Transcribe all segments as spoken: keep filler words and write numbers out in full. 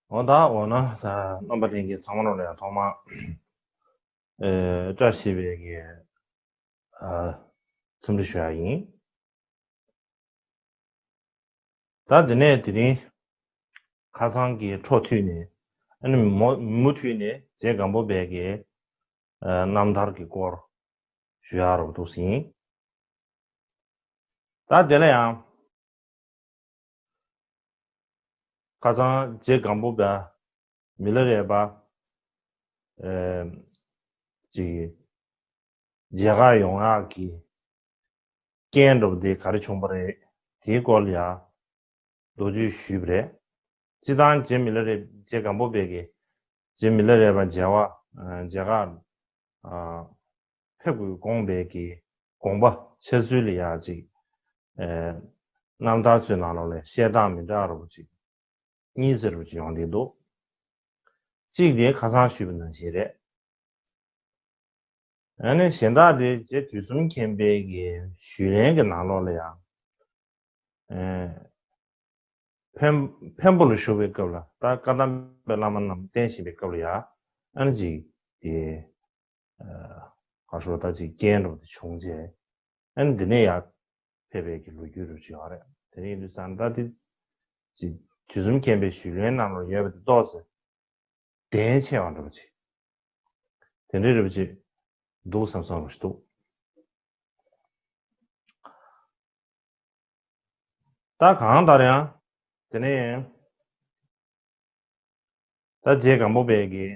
འོ་ད་འོ་ན་ད་རྣམ་པ་ལྷན་རྒྱས་ཚང་མ་ལོ་ལ་ཡང་ཐོག་མ་ཨེ་བཀྲ་ཤིས་པའི་གི་ཨ་འཚམས་འདྲི་ཞུ་ཡ་ཡིན། ད་དེ་ནས་དེ་རིང་ཁ་སང་གི་འཕྲོ་མཐུད་ནས་ཨ་ནི་མུ་མུ་མཐུད་ནས་རྗེ་སྒམ་པོ་པའི་གི་ཨ་རྣམ་ཐར་གྱི་སྐོར་ཞུ་ཡ་རོགས་འདུག་ཟིན། ད་དེ་ལ་ཡང་ཁ་སང་རྗེ་སྒམ་པོ་པ་མི་ལ་རས་པ་ཨེ་ཅིག་མཇལ་ཁ་ཡོང་ཡག་གི་རྐྱེན་འདྲ་པོ་དེ་ག་རེ་བྱུང་པ་རེད། དེའི་སྐོར་ལ་ཡང་མདོར་བསྡུས་ཞུས་པ་རེད། སྤྱི་བཏང་རྗེ་མི་ལ་རས་རྗེ་སྒམ་པོ་པའི་གི་རྗེ་མི་ལ་རས་པ་མཇལ་བ་ཨ་མཇལ་ཁ་ཨ་ཕེབས་དགོས་དགོངས་པའི་གི་དགོངས་པ་འཆར་ཚུལ་ལ་ཡང་ཅིག་ཨེ་རྣམ་ཐར་ཚོའི་ནང་ལོགས་ལ་བཤད་སྟངས་མི་འདྲ་བ་ཅིག་གཉིས་ཟེར་བ་ཅིག་ཡོང་བསྡད་འདུག་གཅིག་དེ་ཁ་སང་ཞུས་པ་ནང་བཞིན་རེད། ཨ་ནི་གཞན་དག་དེ་རྗེ་དུས་གསུམ་མཁྱེན་པའི་གི་ཞུས་ལན་གྱི་ནང་ལོགས་ལ་ཡང་ཨེ་འཕན་འཕན་པོ་ལ་བཞུགས་པའི་སྐབས་ལ་ད་བཀའ་གདམས་པའི་བླ་མ་རྣམས་བསྟེན་བཞིན་པའི་སྐབས་ལ་ཡང་ཨ་ནི་ཅིག་དེ་ཨ་ག་ཤོ་ད་ཅིག་རྐྱེན་འགྲོ་དེ་བྱུང་རྗེས་ཨ་ནི་འདི་ནས་ཡར་ཕེབས་པའི་གི་ལོ་རྒྱུས་རུ་བྱུང་བ་རེད། དེ་ནས་ཡིན་དུས་ཙང་ད་དེ་ཅིག་དུས་གསུམ་མཁྱེན་པའི་ཞུས་ལན་ནང་ལ་ཡོད་པ་དེ་ཏོག་ཙམ་གདེང་ཆེ་བ་འདྲ་པོ་ཅིག་དེ་འདྲའི་རེ་བ་ཅིག་འདུག་བསམ་བསམ་རུ་ཞིག་འདུག་ད་གང་ལྟར་ཡང་དེ་ནས་ད་རྗེ་སྒམ་པོ་པའི་གི་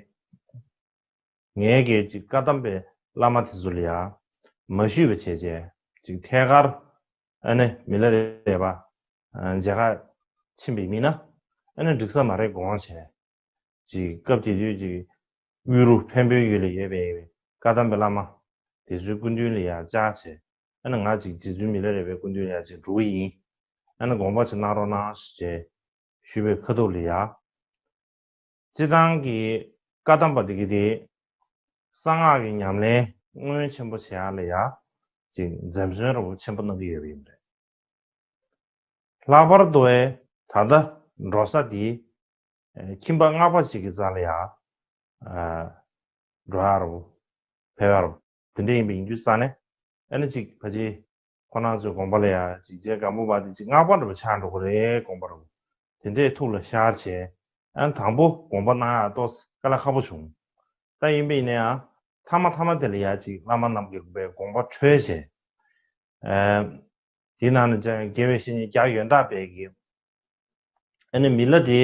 ངའི་གི་ཅིག་བཀའ་གདམས་པའི་བླ་མ་དེ་ཚོ་ལ་ཡང་མ་ཞུས་པ་བྱས་བྱས་ཅིག་ཐད་ཀར་ཨ་ནི་མི་ལ་རས་པ་མཇལ་ཁ་ཕྱིན་པའི་མི་ན་ཨ་ནི་འགྲིག་ས་མ་རེད་དགོངས་བྱས། ཅིག་སྐབས་དེ་དུས་ཅིག་དབུ་རུ་འཕན་པོའི་ཡུལ་ལ་ཡོད་པའི་བཀའ་གདམས་པའི་བླ་མ་དེ་ཚོའི་སྐུ་མདུན་ལ་ཡང་བཅར་བྱས། ཨ་ནི་ང་ཅིག་རྗེ་བཙུན་མི་ལ་རས་པའི་སྐུ་མདུན་ལ་ཡང་ཅིག་འགྲོ་གི་ཡིན། ཨ་ནི་དགོངས་པ་ཅིག་གནང་རོགས་གནང་ཞེས་ཞུས་པའི་ཁ་ཐུག་ལ་ཡང་། སྤྱི་བཏང་གི་བཀའ་གདམས་པ་དེ་གི་དེ་གསང་སྔགས་ཀྱི་ཉམས་ལེན་སྔོན་ཆེན་པོ་བྱེད་ཡག་ལ་ཡང་ཅིག་འཛེམ་ཟོན་རོབ་ཆེན་པོ་གནང་གི་ཡོད་པ་ཡིན་པ་རེད། ལྷག་པར་དུ་ཨེ་ད་ལྟ་འགྲོ་ས་དེ་ཨེ་ཁྱིམ་པ་སྔགས་པ་ཅིག་གི་རྩ་ལ་ཡ་ཨ་འགྲོ་ཡ་རོ་ཕེབས་ཡ་རོ་དེ་འདྲ་ཡིན་པ་ཡིན་དུས་ས་ནས་ཨ་ནི་ཅིག་ཕ་ཅི་ཁོ་རང་ཚོའི་དགོན་པ་ལ་ཡ་ཅིག་རྗེ་སྒམ་པོ་པ་དེ་ཅིག་སྔགས་པ་འདྲ་པོ་ཆགས་འགྲོ་གི་རེད། དགོན་པ་རོ་དེ་འདྲས་ཐུགས་ལ་ཤར་བྱས་ཨ་ནི་དང་པོ་དགོངས་པ་གནང་ཡ་ཏོག་ཙམ་དཀའ་ལས་ཁག་པོ་བྱུང་། ད་ཡིན་པ་ཡིན་ན་ཡང་མཐའ་མ་མཐའ་མ་དེ་ལ་ཡ་ཅིག་བླ་མ་རྣམས་ཀྱི་དགོངས་པ་འཁྲོལ་བྱས། ཨ་དེའི་ནང་ནས་ཀྱང་དགེ་བའི་བཤེས་གཉེན་རྒྱ་ཡོན་བདག་པས་ཀྱི་ཨ་ནི་མི་ལ་དེ་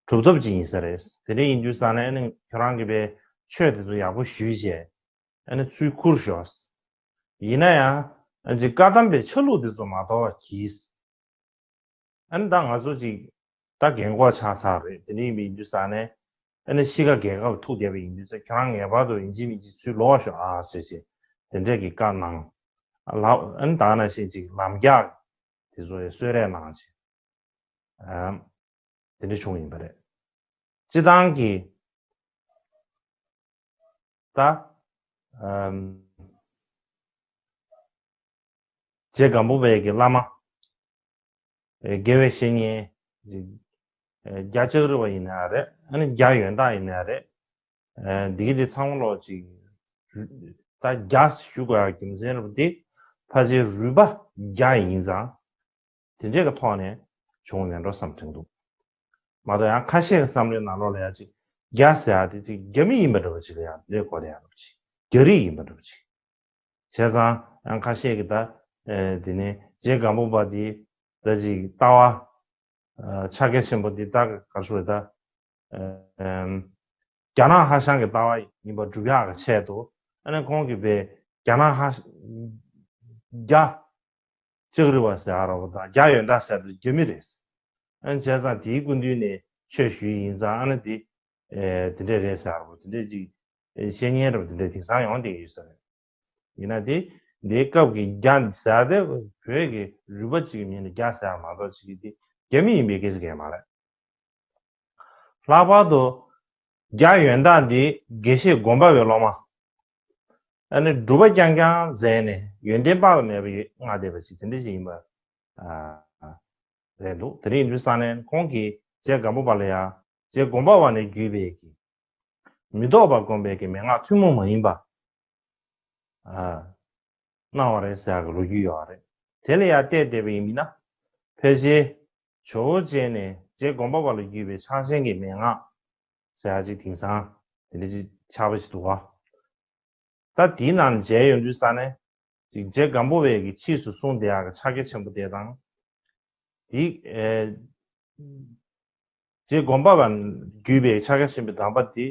གྲུབ་ཐོབ་ཅིག་ཡིན་ས་རེད། དེ་འདྲ་ཡིན་དུས་ཙང་ནས་ཨ་ནི་ཁྱོད་རང་གི་པའི་ཆོས་དེ་ཚོ་ཡག་པོ་ཞུས་བྱས་ཨ་ནི་ཚུར་ཁུར་ཤོག་ཡིན་ན་ཡང་ཨ་ཅིག་བཀའ་གདམས་པའི་ཆ་ལུགས་དེ་ཚོ་མ་དོར་བ་གྱིས། ཨ་ནི་ད་ང་ཚོ་ཅིག་ད་རྒན་གོག་ཆགས་ཚར་རེད། དེ་འདྲ་ཡིན་པ་ཡིན་དུས་ཙང་ནས་ཨ་ནི་གཤིས་ཀ་རྒས་ཁ་ལ་ཐུག་བསྡད་པ་ཡིན་དུས་ཙང་ཁྱོད་རང་ངེས་པར་དུ་ཡིན་གཅིག་མིན་གཅིག་ཚུར་ལོག་ཤོག་ཨ་ཟེར་བྱས་དེ་འདྲས་ཀྱི་བཀའ་གནང་། ལ་ཨ་ནི་ད་ནང་བཞིན་ཅིག་ལམ་རྒྱགས་དེ་ཚོ་ཡང་གསོལ་རས་གནང་བྱས། ཨ་དེ་འདྲ་བྱུང་ཡིན་པ་རེད། སྤྱི་བཏང་གི་ད་ཨམ་རྗེ་སྒམ་པོ་པའི་གི་བླ་མ་ཨེ་དགེ་བའི་བཤེས་གཉེན་ཨེ་རྒྱ་ལྕགས་རི་བ་ཡིན་ན་རེད། ཨ་ནི་རྒྱ་ཡོན་བདག་ཡིན་ན་རེད། ཨེ་འདི་གི་དེ་ཚང་མ་ལོག་ཅིག་ད་རྒྱ་ཞུ་དགོས་ཡ་རྒྱུ་མཚན་རེད་པ། དེ་ཕལ་ཆེར་རུས་པ་རྒྱ་ཡིན་ཙང་དེ་འདྲས་ཀྱི་ཐོག་ནས་བྱུང་མེད་འགྲོ་བསམ་དྲན་འདུག་མ་གཏོགས་ཡང་ཁ་ཤས་ཀྱི་བསམ་བློའི་ནང་ལོགས་ལ་ཡ་ཅིག་རྒྱ་ཟེར་ཡ་དེ་ཅིག་རྒྱ་མི་ཡིན་པ་འདྲ་བ་ཅིག་ལ་ཡང་ལས་གོ་བསྡད་ཡ་འདྲ་བ་ཅིག་རྒྱ་རིགས་ཡིན་པ་འདྲ་བ་ཅིག་བྱས་ཙང་ཡང་ཁ་ཤས་ཀྱིས་ད་ཨེ་དེ་ནས་རྗེ་སྒམ་པོ་པ་དེ་ད་ཅིག་ལྟ་བ་ཨ་ཕྱག་རྒྱ་ཆེན་པོ་འདི་ད་ག་རེ་ཞུ་རེད་ད། ཨ་ཨམ་རྒྱ་ནག་ཧྭ་ཤང་གི་ལྟ་བ་ཡིན་པ་སྒྲུབ་ཡག་གི་ཆེད་དུ་ཨ་ནི་ཁོང་གིས་པའི་རྒྱ་ནག་ཧྭ་རྒྱ་ལྕགས་རི་བ་ཟེར་ཡ་རོ་དང་རྒྱ་ཡོན་བདག་ཟེར་དུ་རྒྱ་མི་རེད། ཨ་ནི་བྱས་ཙང་དེའི་སྐུ་མདུན་ནས་ཆོས་ཞུས་ཡིན་ཙང་ཨ་ནི་དེ་ཨེ་དེ་འདྲས་རེད་ཟེར་ཡ་རོ་དེ་འདྲས་ཅིག་ཨེ་བཤད་ཉན་རོ་དེ་འདྲས་དེང་སང་ཡོང་བསྡད་ཡོད་ས་རེད། ཡིན་ན་དེ་འདིའི་སྐབས་ཀྱི་རྒྱ་ཟེར་དེ་བོད་ཀྱི་རུས་པ་གཅིག་གི་མིང་ལ་རྒྱ་ཟེར་ཡ་མ་གཏོགས་གཅིག་གི་དེ་རྒྱ་མི་ཡིན་པའི་སྐད་ཆ་གང་ཡང་མ་རེད། ལྷག་པར་དུ་རྒྱ་ཡོན་བདག་འདི་དགེ་བཤེས་དགོན་པ་བའི་སློབ་མ། ཨ་ནི་སྒྲུབ་པ་རྐྱང་རྐྱང་མཛད་ནས་ཡོན་ཏན་དཔག་ཏུ་མེད་པ་ཡོད་མངའ་བསྡད་པ་ཞིག་དེ་འདྲ་ཞིག་ཡིན་པ་ཨ་རེད་འདུག་དེ་འདྲ་ཡིན་དུས་ཙང་ནས་ཁོང་གིས་རྗེ་སྒམ་པོ་པ་ལ་ཡ་ རྗེ་དགོངས་པ་བ་ནས་བརྒྱུད་པའི་གི་མི་ལྡོག་པ་བསྒོམ་པའི་གི་མན་ངག་ཐུན་མོང་མ་ཡིན་པ། ཨ། གནང་བ་རེད་ཟེར་ཡག་གི་ལོ་རྒྱུས་ཡོད་རེད། དེ་ལ་ཡང་བལྟས་བསྡད་པ་ཡིན་ན། ཕལ་ཆེར་ཇོ་བོ་རྗེ་ནས་རྗེ་དགོངས་པ་བ་ལ་བརྒྱུད་པའི་ཕྱག་ཆེན་གྱི་མན་ངག་ཟེར་ཡག་ཅིག་དེང་སང་དེ་འདྲ་ཅིག་ཆགས་པ་ཞིག་འདུག་ག་ད་དེའི་ནང་མཇལ་ཡོང་དུས་ས་ནས་ཅིག་རྗེ་སྒམ་པོ་པའི་གི་ཕྱིས་སུ་གསུངས་བསྡད་ཡག་གི་ཕྱག་རྒྱ་ཆེན་པོ་དེ་དང་། དེ་ཨེ། རྗེ་དགོངས་པ་བ་བརྒྱུད་པའི་ཕྱག་རྒྱ་ཆེན་པོའི་གདམས་པ་དེ་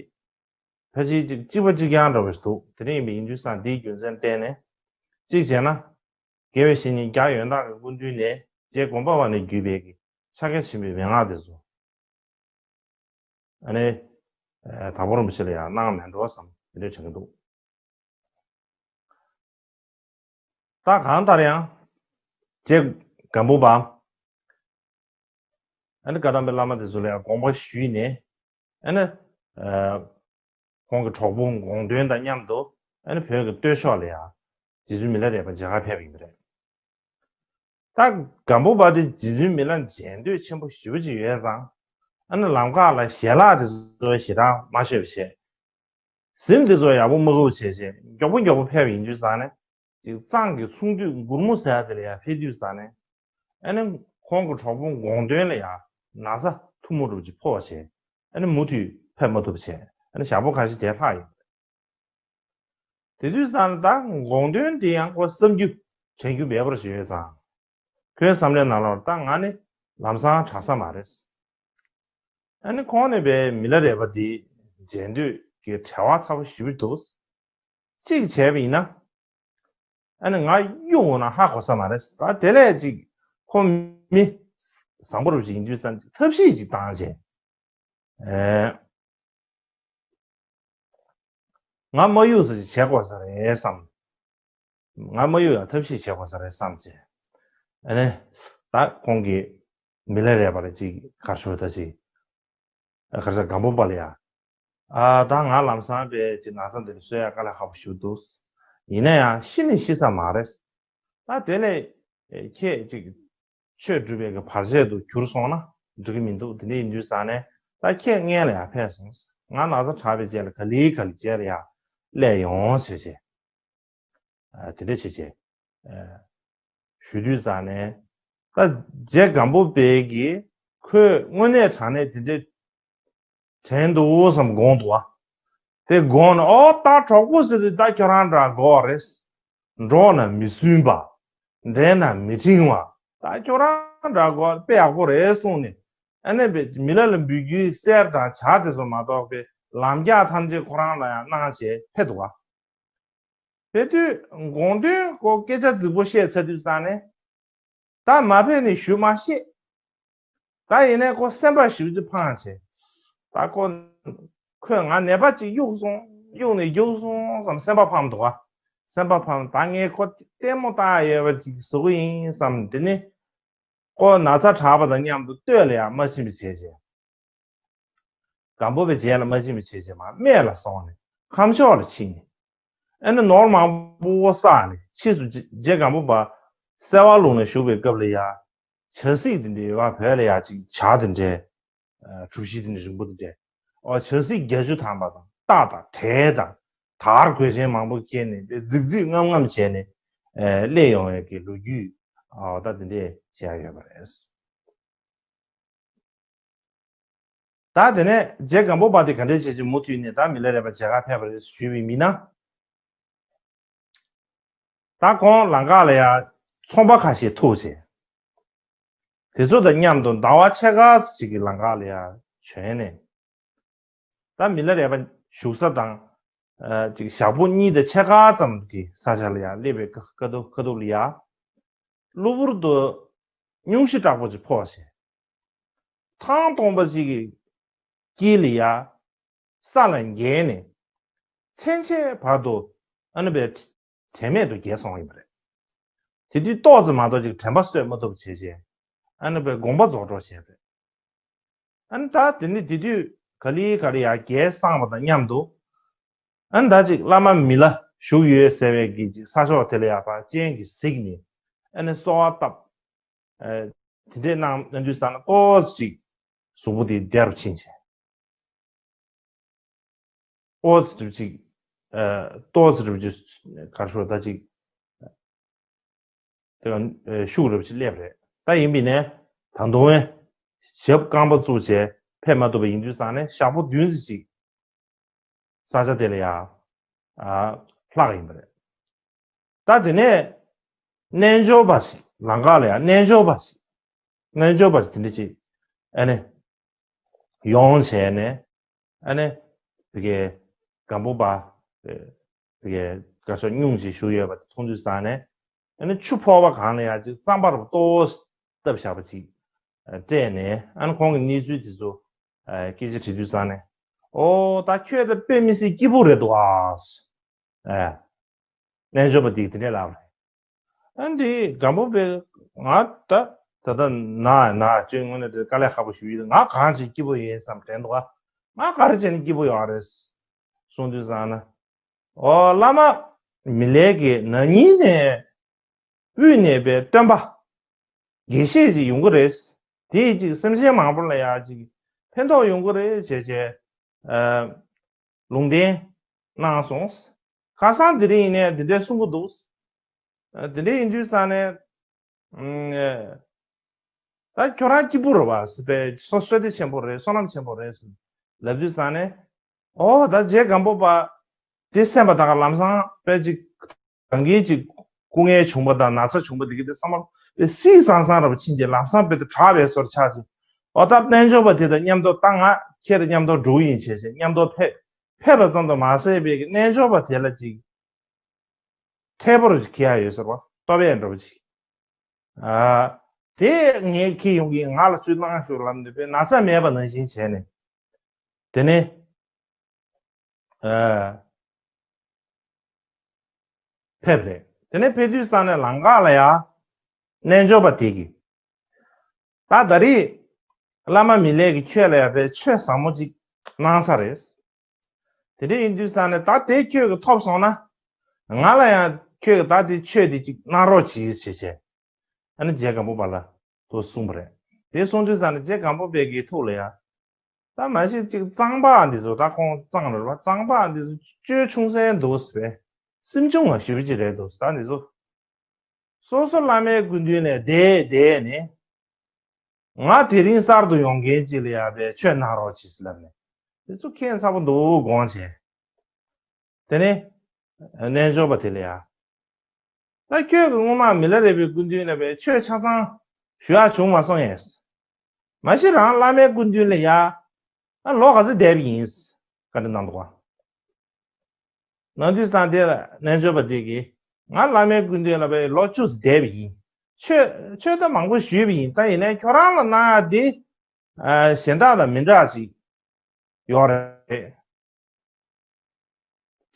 ཕལ་ཆེར་ཅིག་གཅིག་པ་གཅིག་རྐྱང་འདྲ་བ་ཞིག་འདུག་དེ་འདྲ་ཡིན་པ་ཡིན་དུས་ས་འདིའི་རྒྱུ་མཚན་བརྟེན་ནས་གཅིག་བྱས་ན། དགེ་བའི་བཤེས་གཉེན་རྒྱ་ཡོད་མདའ་གི་སྐུ་མདུན་ནས་རྗེ་དགོངས་པ་བ་ནས་བརྒྱུད་པའི་གི་ཕྱག་རྒྱ་ཆེན་པོའི་མན་ངག་དེ་ཚོ། ཨ་ནི། ཨ། དྭགས་པོ་རིན་པོ་ཆེ་ལ་ཡང་གནང་མེད་འགྲོ་བསམ་དེ་འདྲ་དྲན་གྱི་འདུག་ད་གང་ལྟར་ཡང་། རྗེ་སྒམ་པོ་པ། ཨ་ནི་བཀའ་གདམས་པའི་བླ་མ་དེ་ཚོ་ལ་ཡང་དགོངས་པ་ཞུས་ནས། ཨ་ནི། ཨ། ཁོང་གི་གྲོགས་པོ་དགོངས་དོན་དང་མཉམ་དུ་ཨ་ནི་བོད་ཀྱི་སྟོད་ཕྱོགས་ལ་ཡང་རྗེ་བཙུན་མི་ལ་རས་པ་མཇལ་ཁ་ཕེབས་པ་ཡིན་པ་རེད། ད་སྒམ་པོ་པ་དེ་རྗེ་བཙུན་མི་ལ་མཇལ་འདོད་ཆེན་པོ་ཞེ་པོ་ཅིག་ཡོད་ཙང་། ཨ་ནི་ལམ་ཁ་ལ་ཞལ་ལག་དེ་ཚོ་ཞེ་དྲག་མ་མཆོད་པ་བྱས། གཟིམ་དེ་ཚོ་ཡག་པོ་མ་དགོས་བྱས་བྱས་མགྱོགས་པོ་མགྱོགས་པོ་ཕེབས་པ་ཡིན་དུས་ཙང་ནས། ཅིག་གཙང་གི་ཚོང་འདུས་མགུར་མོ་ཟེར་ཡ་དེ་ལ་ཡང་ཕེབས་དུས་ཙང་ནས། ཨ་ནི་ཁོང་གི་གྲོགས་པོ་དགོངས་དོན་ལ་ཡང་ན་ཚ་ཐུང་མོ་འདྲ་པོ་ཅིག་ཕོག་བྱས། ཨ་ནི་མུ་མཐུད་ཕེབས་མ་ཐུབ་བྱས། ཨ་ནི་ཞག་པོ་ཁ་ཤས་དེར་ལྷག་ཡོད། དེ་དུས་ཙང་ནས་ད་དགོངས་དོན་དེ་ཡང་ཁོ་བསམ་རྒྱུ་དྲན་རྒྱུ་མེད་པར་བྱས་ཙང་། ཁོའི་བསམ་བློའི་ནང་ལོགས་ད་ང་ནི་ལམ་སང་དྲག་ས་མ་རེད། ཨ་ནི་ཁོང་ནས་པའི་མི་ལ་རས་པ་འདི་མཇལ་འདོད་ཀྱི་བྲེལ་བ་ཚ་པོ་ཞེ་པོ་འདུག་གཅིག་བྱས་པ་ཡིན་ན། ཨ་ནི་ང་གཡུག་འོང་ན་ཧ་གོ་ས་མ་རེད། ད་དེ་ལས་ཅིག་ཁོ་མི་བཟང་པོ་རུ་ཅིག་ཡིན་དུས་ཙང་ཅིག་ཐབས་ཤེས་ཅིག་བཏང་བྱས། ཨེ། ང་མ་གཡུག་ས་ཅིག་བྱེད་དགོས་ས་རེད་བསམ། ང་མ་གཡུག་ཡང་ཐབས་ཤེས་བྱེད་དགོས་ས་རེད་བསམ་བྱས། ཨ་ནི། ད་ཁོང་གིས་མི་ལ་རས་པ་ལ་ཅིག་གར་ཞུ་ད་ཅིག་ཨ། གར་ས་སྒམ་པོ་པ་ལ་ཡ། ཨ། ད་ང་ལམ་སང་པའི་ཅིག་ན་ཚ་འདི་ལ་གསོ་ཡ་དཀའ་ལས་ཁག་པོ་ཞིག་འདུག་ཡིན་ན་ཡང་ཤི་ནི་ཤི་ས་མ་རེད། ད་དེ་ལས་ཁྱེད་ཅིག་ཆོས་སྒྲུབ་པའི་གི་བར་ཆད་དུ་གྱུར་སོང་ན་འགྲིག་གི་མི་འདུག་དེ་འདྲ་ཡིན་དུས་ཙང་ནས་ད་ཁྱེད་སྔོན་ལ་ཡར་ཕེབས་སོང་། ང་ན་ཚ་དྲག་པའི་རྗེས་ལ་ག་ལེ་ག་ལེ་རྗེས་ལ་ཡར་སླེབས་ཡོང་ཟེར་བྱས། ཨ། དེ་འདྲ་བྱས་བྱས། ཨ། ཞུ་དུས་ཙང་ནས། ད་རྗེ་སྒམ་པོ་པའི་གིས་ཁོས་དངོས་གནས་དྲང་གནས་དེ་འདྲ་དྲན་འདུག་བསམ་དགོངས་འདུག་བ། དེ་དགོངས་ནས་ཨོ་ད་གྲོགས་པོ་ཟེར་དུས་ད་ཁྱོད་རང་འདྲ་དགོས་རེད། འགྲོགས་ན་མི་སུན་པ། འགྲན་ན་མི་འཕྲེང་བ། ད་ཁྱོད་རང་འདྲ་དགོས་དཔེ་ཡག་པོ་རེད་གསུངས་ནས། ཨ་ནི་པའི་མི་ལ་ལ་འབུལ་རྒྱུའི་གསེར་དང་ཇ་དེ་ཚོ་མ་གཏོགས་པའི་ལམ་རྒྱགས་ཐམས་ཅད་ཁོ་རང་ལ་ཡང་གནང་བྱས་ཕེབས་འདུག་བ། ཕེབས་དུས་དགོངས་དོན་ཁོ་སྐད་ཆ་རྫིག་པོ་བཤད་ཚར་དུས་ཙང་ནས། ད་མ་ཕེབས་ནས་ཞུ་མ་ཤེས། ད་ཡིན་ནའི་ཁོ་སེམས་པ་ཞེ་པོ་ཅིག་ཕངས་བྱས། ད་ཁོ། ཁོས་ང་ནད་པ་ཅིག་གཡུགས་སོང་། གཡུགས་ནས་རྒྱུགས་སོང་བསམ་སེམས་པ་ཕངས་འདུག་བ། སེམས་པ་ཕངས། ད་ངས་ཁོ་ལྟད་མོ་ལྟ་ཡ་ཡོད་པ་ཅིག་བཟོ་གི་ཡིན་བསམ། དེ་ནས་ཁོ་ན་ཚ་དྲག་པ་དང་མཉམ་དུ་སྟོད་ལ་ཡང་མ་ཕྱིན་པ་བྱས་བྱས། སྒམ་པོ་པའི་རྗེས་ལ་མ་ཕྱིན་པ་བྱས་བྱས་མར་སྨད་ལ་སོང་ནས་ཁམས་ཕྱོགས་ལ་ཕྱིན་ནས། ཨ་ནི་ནོར་མང་པོ་བསགས་ནས་ཕྱིས་སུ་རྗེ་རྗེ་སྒམ་པོ་པ་སེ་བ་ལུང་ན་བཞུགས་པའི་སྐབས་ལ་ཡ། བྱ་སྲིད་དེ་འདྲའི་ཡོད་པ། བོད་ལ་ཡ་ཅིག་བྱ་དེ་འདྲའི། ཨ། གྲུ་བཞི་དེ་འདྲའི་རིང་པོ་དེ་འདྲའི། ཨོ། བྱ་སྲིད་བརྒྱད་ཅུ་ཐམ་པ་དང་རྟ་དང་བྲེ་དང་དར་གོས་ཆེན་མང་པོ་འཁྱེར་ནས་རྫིག་རྫིག་རྔམ་རྔམ་བྱས་ནས། ཨ། སླེབས་ཡོང་བའི་གི་ལོ་རྒྱུས། ཨོ། ད་དེ་འདྲས་བཤད་ཡ་ཡོད་པ་རེད། ད་དེ་ནས་རྗེ་སྒམ་པོ་པ་དེ་ག་འདྲས་བྱས་ཀྱི་མུ་མཐུད་ནས་ད་མི་ལ་རས་པ་མཇལ་ཁ་ཕེབས་པ་རེད་ཞུས་པའི་མི་ན། ད་ཁོང་ལམ་ཁ་ལ་ཡ་ཚོང་པ་ཁ་ཤས་ཐུག་བྱས། དེ་ཚོ་དང་མཉམ་དུ་ཟླ་བ་ཕྱེད་ཀ་ཅིག་གི་ལམ་ཁ་ལ་ཡ་བྱོན་ནས། ད་མི་ལ་རས་པ་བཞུགས་ས་དང་། ཨ། ཅིག་ཞག་པོ་གཉིས་དང་ཕྱེད་ཀ་ཙམ་གྱི་ས་ཆ་ལ་ཡ་སླེབས་པའི་ཁ་ཁ་ཐུག་ཁ་ཐུག་ལ་ཡ། གློ་བུར་དུ་སྙུང་གཞི་དྲག་པོ་ཅིག་ཕོག་བྱས། ཐང་སྟོང་པ་ཅིག་གི་དཀྱིལ་ལ་ཡ། ས་ལ་འགྱེལ་ནས། མཚན་ཕྱེད་བར་དུ་ཨ་ནི་པའི་དྲན་མེད་དུ་འགྱེལ་སོང་ཡིན་པ་རེད། དེ་དུས་ཏོག་ཙམ་མ་གཏོགས་ཅིག་དྲན་པ་གསོས་མ་ཐུབ་བྱས་བྱས། ཨ་ནི་པའི་དགོངས་པ་རྫོགས་འགྲོ་བྱས་པས། ཨ་ནི་ད་དེ་ནི་དེ་དུས་ག་ལེ་ག་ལེ་ཡར་རྒྱལ་སངས་པ་དང་མཉམ་དུ། ཨ་ནི་ད་ཅིག་བླ་མ་མི་ལ་བཞུགས་ཡོད་ཟེར་བའི་གི་ཅིག་ས་ཕྱོགས་དེ་ལ་ཡར་ཕར་སྤྱན་གྱིས་གཟིགས་ནས། ཨ་ནི་གསོལ་བ་བཏབ། ཨ། དེ་འདྲས་གནང་གནང་དུས་ཙ་ན་ཏོག་ཙམ་ཅིག་གཟུགས་པོ་དེ་བདེ་རུ་ཕྱིན་བྱས། ཏོག་ཙམ་ཅིག་ཨ་ཏོག་ཙམ་ཅིག་ག་རེ་ཞུ་ད་ཅིག་དེ་ག་ཤུགས་རབ་ཅིག་སླེབས་རེད། ད་ཡིན་པས་ནས་ད་དུང་ཞབས་རྐང་པ་བཙུགས་བྱས་ཕེབས་མ་ཐུབ་པ་ཡིན་དུས་ཙང་ནས་ཞག་པོ་བདུན་ཙམ་ཅིག་ས་ཆ་དེ་ལ་ཡ་ཨ་ལྷག་ཡིན་པ་རེད། ད་དེ་ནས་རྣལ་འབྱོར་པ་ཞིག་ལམ་ཁ་ལ་ཡ་རྣལ་འབྱོར་པ་ཞིག་རྣལ་འབྱོར་པ་ཞིག་དེ་འདྲ་ཅིག་ཨ་ནི་ཡོང་བྱས་ནས་ཨ་ནི་དེ་གའི་སྒམ་པོ་པ་དེ་གའི་དགའ་ཤོས་སྙུང་ཅིག་བཞུགས་ཡོད་པ་མཐོང་དུས་ཙང་ནས་ཨ་ནི་ཆུ་ཕོར་པ་གང་ལ་ཡ་ཅིག་རྩམ་པ་རུ་ཏོག་བཏབ་བཞག་པ་ཅིག་སྤྲད་ནས་ཨ་ནི་ཁོང་གི་གནས་ཚུལ་དེ་ཚོ་སྐད་ཆ་དྲིས་དུས་ཙང་ནས་ཨོ་ད་ཁྱོད་ད་དཔེ་མི་སྲིད་སྐྱིད་པོ་རེད་འདུག་ཨ། ཨེ། རྣལ་འབྱོར་པ་འདིས་དེ་འདྲས་ལབ་རེད། ཨ་འདི་སྒམ་པོ་པས་ང་ད་ད་ལྟ་ན་ན་ཅོས་དངོས་གནས་དེ་དཀའ་ལས་ཁག་པོ་ཞུ་ཡི་ང་གང་ཅིག་སྐྱིད་པོ་ཡིན་བསམ་དྲན་འདུག་ཨ། ང་ག་རེ་བྱས་ནས་སྐྱིད་པོ་ཡོང་རེད། གསུང་དུས་ཙང་ན། ཨོ་བླ་མ་མི་ལའི་གི་ན་ནིང་ནས་དབུས་ནས་པའི་སྟོན་པ་དགེ་བཤེས་ཅིག་ཡོང་གི་རེད། དེས་ཅིག་སེམས་ཅན་མང་པོ་ལ་ཡ་ཅིག་ཕན་ཐོགས་ཡོང་གི་རེད་བྱས་བྱས། ཨ། ལུང་བསྟན་གནང་སོང་། ཁ་སང་དེ་རིང་ཡིན་ནའི་འདི་འདྲའི་གསུང་གི་འདུག་ཨ། དེ་འདྲའི་ཡིན་དུས་ཙང་ནས། ཨ། ད་ཁྱོད་རང་སྐྱིད་པོ་རེད་བ་ཟེར་པས་སོ་བསོད་བདེ་ཆེན་པོ་རེད་བསོད་ནམས་ཆེན་པོ་རེད་ཟེར་ལབ་དུས་ཙང་ནས། ཨོ་ད་རྗེ་སྒམ་པོ་པ་དེ་སེམས་པ་ད་ག་ལམ་སང་དཔེ་ཅིག་གང་གིས་ཅིག་སྐུ་ངལ་བྱུང་པ་དང་ན་ཚ་བྱུང་པ་དེ་གི་དེ་བསམ་པ་དཔེ་སིག་སང་སང་ར་བ་ཕྱིན་ཅིག་ལམ་སང་དཔེ་དེ་དྲག་པའི་བཟོ་འདྲ་ཆགས་ཅིག་ཨོ་ད་རྣལ་འབྱོར་པ་དེ་དང་མཉམ་དུ་ད་ང་ཁྱེད་དང་མཉམ་དུ་འགྲོ་གི་ཡིན་བྱས་བྱས་མཉམ་དུ་ཕེབས་ཕེབས་པ་ཙམ་དུ་མ་ཟད་པའི་གི་རྣལ་འབྱོར་པ་དེ་ལ་ཅིག་འཕྲལ་པོ་རུ་ཅིག་ཁེལ་ཡ་ཡོད་ཟེར་བ་ལྟོ་བས་འགྲོ་བ་ཅིག་ཨ། དེ་ངས་ཁྱེད་ཡོང་གིན་ང་ལ་ཚུར་གནང་ཞུ་ལབ་ནས་པའི་ན་ཚ་མེད་པ་ནང་བཞིན་བྱས་ནས། དེ་ནས། ཨ། ཕེབས་རེད། དེ་ནས་ཕེབས་དུས་ཙང་ནས་ལམ་ཁ་ལ་ཡ། རྣལ་འབྱོར་པ་དེ་གིས། ད་ད་རེས། བླ་མ་མི་ལས་ཀྱི་ཁྱོད་ལ་ཡ་པའི་ཆོས་ཟབ་མོ་ཅིག་གནང་ས་རེད། དེ་འདྲ་ཡིན་དུས་ཙང་ནས་ད་དེ་ཁྱོད་ཀྱིས་ཐོབ་སོང་ན། ང་ལ་ཡང་ཁྱོད་ཀྱིས་ད་དེ་ཆོས་དེ་ཅིག་གནང་རོགས་གྱིས་ཞེས་བྱས། ཨ་ནི་རྗེ་སྒམ་པོ་པ་ལ་དུ་གསུངས་པ་རེད། དེ་གསུངས་དུས་ཙང་ནས་རྗེ་སྒམ་པོ་པའི་གི་ཐུགས་ལ་ཡ། ད་མ་གཞི་ཅིག་གཙང་པ་འདི་ཚོ་ད་ཁོང་གཙང་རེད་བ་གཙང་པ་འདི་ཚོ་ཅོལ་ཆུང་སེ་འདུག་ཟེར་བས། སེམས་ཆུང་བ་ཞེ་པོ་ཅིག་རེད་འདུག་ད་འདི་ཚོ། སོ་སོ་བླ་མའི་སྐུ་མདུན་ནས་བསྡད་བསྡད་ནས། ང་དེ་རིང་གསར་དུ་ཡོང་མཁན་ཅིག་ལ་ཡ་པའི་ཆོས་གནང་རོགས་གྱིས་ལབ་ནས། དེ་ཚོ་ཁྱད་མཚར་པོ་འདུག་དགོངས་བྱས། དེ་ནས། རྣལ་འབྱོར་པ་དེ་ལ་ཡ། ད་ཁྱོད་ཀྱིས་སྔོན་མ་མི་ལ་རས་པའི་སྐུ་མདུན་ལ་པའི་ཆོས་ཆ་ཚང་ཞུ་ཡག་བྱུང་མ་སོང་ངས། མ་གཞི་རང་བླ་མའི་སྐུ་མདུན་ལ་ཡ། ཨ་ལོ་ག་ཚོད་བསྡད་པ་ཡིན། བཀའ་འདྲི་གནང་འདུག་ག་གནང་དུས་ཙང་དེ་ལ་རྣལ་འབྱོར་པ་དེ་གིས་ང་བླ་མའི་སྐུ་མདུན་ལ་པའི་ལོ་བཅུ་ཙམ་བསྡད་པ་ཡིན། ཆོས་ཆོས་ད་མང་པོ་ཞུས་པ་ཡིན། ད་ཡིན་ནའི་ཁྱོད་རང་ལ་གནང་ཡག་དེ། ཨ་གཞན་དག་དང་མི་འདྲ་ཅིག་ཡོད་རེད།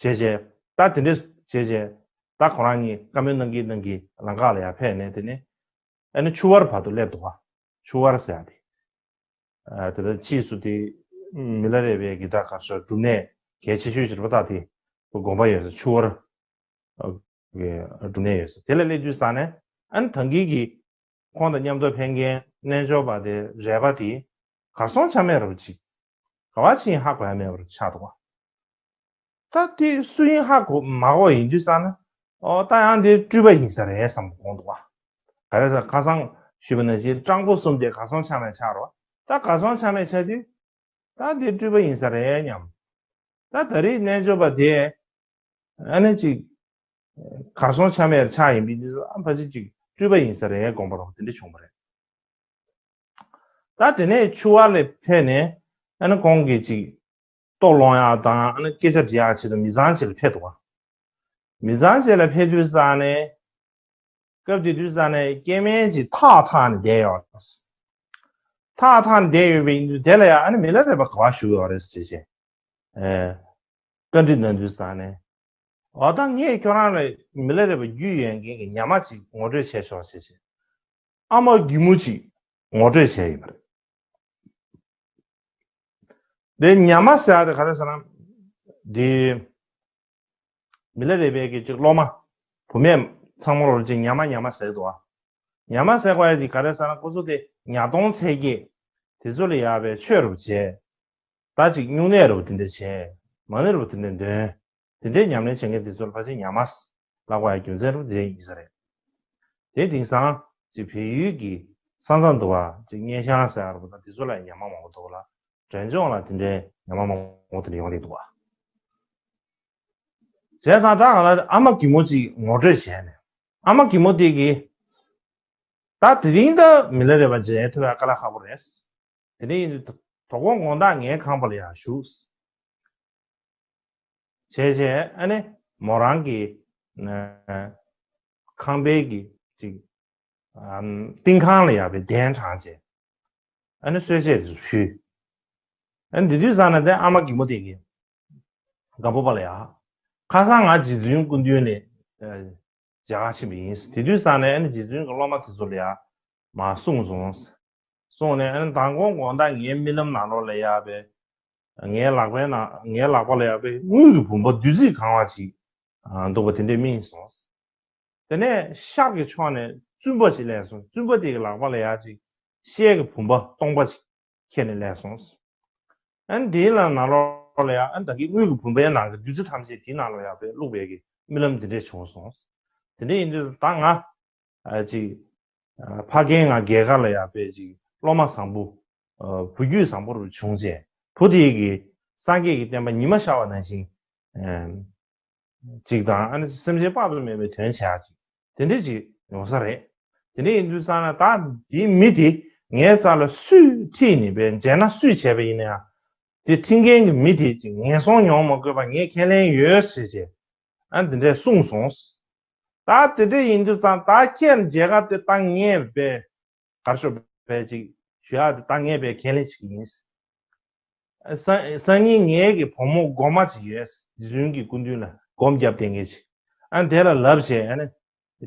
བྱས་བྱས། ད་དེ་འདྲས་བྱས་བྱས། ད་ཁོ་རང་གཉིས་བཀའ་མོལ་གནང་གིན་གནང་གིན་ལམ་ཁ་ལ་ཡར་ཕེབས་ནས་དེ་ནས། ཨ་ནི་ཆུ་བར་བར་དུ་སླེབས་འདུག་ག་ཆུ་བར་ཟེར་ཡག་དེ། ཨ་དེ་ལྟར་ཕྱིས་སུ་དེ་མི་ལ་རས་པའི་གི་ད་ག་ཤོག་སྒྲུབ་གནས་གལ་ཆེ་ཤོས་ཅིག་རེད་པ། ད་དེ་དགོན་པ་ཡོད་ས་ཆུ་བར་གི་སྒྲུབ་གནས་ཡོད་ས་དེ་ལ་སླེབས་དུས་ཙང་ནས་ཨ་ནི་ད་གིན་གི་ཁོང་དང་མཉམ་དུ་ཕེབས་མཁན་རྣལ་འབྱོར་པ་དེ་རས་པ་དེ་གར་སོང་ཆ་མེད་ར་བ་ཅིག་ག་བ་ཕྱིན་ཧ་གོ་ཡ་མེད་པར་ཆགས་འདུག་ག་ད་དེ་སུ་ཡིན་ཧ་གོ་མ་གོ་ཡིན་དུས་ཙང་ན། ཨོ་ད་ཡང་དེ་སྤྲུལ་པ་ཡིན་ས་རེད་བསམ་དགོངས་འདུག་ག་ག་རེ་ཟེར་ཁ་སང་ཞུས་པ་ནང་བཞིན་སྤྲང་པོ་གསུམ་དེ་གར་སོང་ཆ་མེད་ཆགས་རོགས། ད་གར་སོང་ཆ་མེད་ཆགས་དུས། ད་དེ་སྤྲུལ་པ་ཡིན་ས་རེད་སྙམ། ད་ད་རེས་རྣལ་འབྱོར་པ་དེ། ཨ་ནི་ཅིག་གར་སོང་ཆ་མེད་ཆགས་ཡིན་པའི་དུས་སུ་ཨ་ཕ་ཅིག་ཅིག་སྤྲུལ་པ་ཡིན་ས་རེད་དགོངས་པ་རོགས་དེ་འདྲ་བྱུང་བ་རེད། ད་དེ་ནས་ཆུ་བར་ལ་ཕེབས་ནས་ཨ་ནི་ཁོང་གིས་ཅིག་ལྟོ་སློང་ཡག་དང་ཨ་ནི་སྐད་ཆ་འདྲི་ཡག་ཆེད་དུ་མི་ཚང་ཅིག་ལ་ཕེབས་འདུག་ག་མི་ཚང་ཅིག་ལ་ཕེབས་དུས་ཙང་ནས་སྐབས་དེ་དུས་ཙང་ནས་སྐྱེ་དམན་ཅིག་ཐག་ཐག་ནས་བསྡད་ཡོད། ཐག་ཐག་ནས་བསྡད་ཡོད་པ་ཡིན་དུས་དེ་ལ་ཡང་ཨ་ནི་མི་ལ་རས་པ་ག་བ་བཞུགས་ཡོད་རེད་ཟེར་བྱས། ཨེ། བཀའ་འདྲི་གནང་དུས་ཙང་ནས། འོ་ད་ངས་ཁྱོད་རང་ལ་མི་ལ་རས་པ་རྒྱུས་ཡོད་མཁན་གྱི་ཉ་མ་ཅིག་ངོ་སྤྲོད་བྱས་ཆོག་ཟེར་བྱས། ཨ་མ་རྒན་མོ་ཅིག་ངོ་སྤྲོད་བྱས་ཡོད་པ་རེད། དེ་ཉ་མ་ཟེར་ཡག་དེ་ག་རེ་ཟེར་ན། དེ། མི་ལ་རས་པའི་གི་ཅིག་སློབ་མ། བུད་མེད་ཚང་མ་ལོ་ཅིག་ཉ་མ་ཉ་མ་ཟེར་གི་འདུག་ག་ཉ་མ་ཟེར་དགོས་ཡག་དེ་ག་རེ་ཟེར་ན་ཁོ་ཚོ་དེ་ཉ་སྟོང་ཚད་ཀྱི། དེ་ཚོ་ལ་ཡག་པའི་ཆོས་རུ་བྱས། ད་ཅིག་སྨྱུང་གནས་རུ་དེ་འདྲ་བྱས། མ་ཎི་རུ་དེ་འདྲའི་འདོན། དེ་འདྲའི་ཉམས་ལེན་བྱེད་མཁན་དེ་ཚོ་ལ་ཕལ་ཆེར་ཉ་མ་ལབ་པའི་རྒྱུ་མཚན་རུ་དེ་ཡིན་ས་རེད། དེ་དེང་སང་ཅིག་བལ་ཡུལ་གྱི་ས་མཚམས་དུ་བ་ཅིག་སྙེ་ཤང་ཟེར་བ་དང་དེ་ཚོ་ལ་ཉ་མ་མང་པོ་འདུག་ལ། འབྲས་ལྗོངས་ལ་དེ་འདྲའི་ཉ་མ་མང་པོ་དེ་འདྲ་ཡོང་གི་འདུག་བ། བྱས་ཙང་ད་ང་ལ་ཨ་མ་གི་མོ་ཅིག་ངོ་སྤྲོད་བྱས་ནས། ཨ་མ་གི་མོ་དེ་གིས་ད་དེ་རིང་ད་མི་ལ་རས་པ་མཇལ་ཐུབ་པ་དཀའ་ལས་ཁག་པོ་རེད། དེ་ནས་ཡིན་དུས་དོ་དགོང་དགོང་དག་ངའི་ཁང་པ་ལ་ཡར་བཞུགས། བྱས་བྱས་ཨ་ནི་མོ་རང་གི་ཁང་པའི་གི་ཅིག་ཨམ་ཏིང་ཁང་ལ་ཡར་བའི་གདན་དྲངས་བྱས། ཨ་ནི་གསོལ་ཇ་དེ་ཚོ་ཕུལ། ཨ་ནི་དེ་དུས་ཙམ་ན་དེ་ཨ་མ་གི་མོ་དེ་གིས་སྒམ་པོ་པ་ལ་ཡ། ཁ་སང་ང་རྗེ་བཙུན་སྐུ་མདུན་ནས་མཇལ་ཁ་ཕྱིན་པ་ཡིན། དེ་དུས་ཙམ་ནས་ཨ་ནི་རྗེ་བཙུན་གྱི་སློབ་མ་དེ་ཚོ་ལ་ཡ་མར་གསུངས་སོང་། གསུངས་ནས་ཨ་ནི་མདང་དགོང་དགོང་དག་ངའི་རྨི་ལམ་ནང་ལོགས་ལ་ཡ་བའི་ངའི་ལག་པའི་ནང་ངའི་ལག་པ་ལ་ཡ་བའི་དངུལ་གྱི་བུམ་པ་བདུད་རྩིས་གང་བ་ཅིག་འདུག་པ་དེ་འདྲས་རྨིས་སོང་། དེ་ནས་ཤག་གི་ཕྱོགས་ནས་བཙུན་པ་ཅིག་སླེབས་སོང་། བཙུན་པ་དེ་གི་ལག་པ་ལ་ཡ་ཅིག་ཤེལ་གྱི་བུམ་པ་སྟོང་པ་ཅིག་ཁྱེར་ནས་སླེབས་སོང་། ཨ་ནི་དེའི་ལ་ནང་ལོགས་ལ་ཡ་ཨ་ནི་ད་གིན་དངུལ་གྱི་བུམ་པའི་ནང་གི་བདུད་རྩི་ཐམས་ཅད་དེའི་ནང་ལ་ཡ་བའི་བླུགས་པའི་གི་རྨི་ལམ་འདི་འདྲས་བྱུང་སོང་། དེ་འདྲས་ཡིན་དུས་ད་ང་ཨ་ཅིག་ཨ་ཕ་རྒན་ང་རྒས་ཁ་ལ་ཡ་བའི་ཅིག་སློབ་མ་བཟང་པོ་ཨ་བུ་རྒྱུད་བཟང་པོ་རུ་བྱུང་རྗེས་བུ་དེ་གི་སངས་རྒྱས་ཀྱི་བསྟན་པ་ཉི་མ་ཤར་བ་ནང་བཞིན་ཨ་ཅིག་དང་ཨ་ནི་སེམས་ཅན་དཔག་ཏུ་མེད་པའི་དོན་བྱ་ཅིག་དེ་འདྲས་ཅིག་ཡོང་ས་རེད། དེ་འདྲས་ཡིན་དུས་ཙང་ན་ད་འདིའི་མི་དེ་ངའི་རྩ་ལ་སུས་ཁྲིད་ནས་པའི་མཇལ་ན་སུས་བྱས་པ་ཡིན་ན་ཡང་དེ་ཁྲིད་མཁན་གྱི་མི་དེ་ཅིག་ངན་སོང་མྱོང་མ་དགོས་པ་ངས་ཁས་ལེན་ཡོད་ཟེར་བྱས་ཨ་འདི་འདྲས་གསུངས་སོང་། ད་དེ་འདྲས་ཡིན་དུས་ཙང་ད་ཁྱེད་མཇལ་ཁ་དེ་ད་ངས་པའི་གར་ཤོག་པའི་ཅིག་ཞུ་ཡག་དེ་ད་ངས་པའི་ཁས་ལེན་བྱེད་ཀྱི་ཡིན། སང་སང་ཉིན་ངའི་གི་བུ་མོ་སྒོམ་མ་ཅིག་ཡོད། རྗེ་བཙུན་གྱི་སྐུ་མདུན་ལ་སྒོམ་བརྒྱབ་བསྡད་མཁན་ཅིག་ཨ་དེ་ལ་ལབ་བྱས་ཨ་ནི་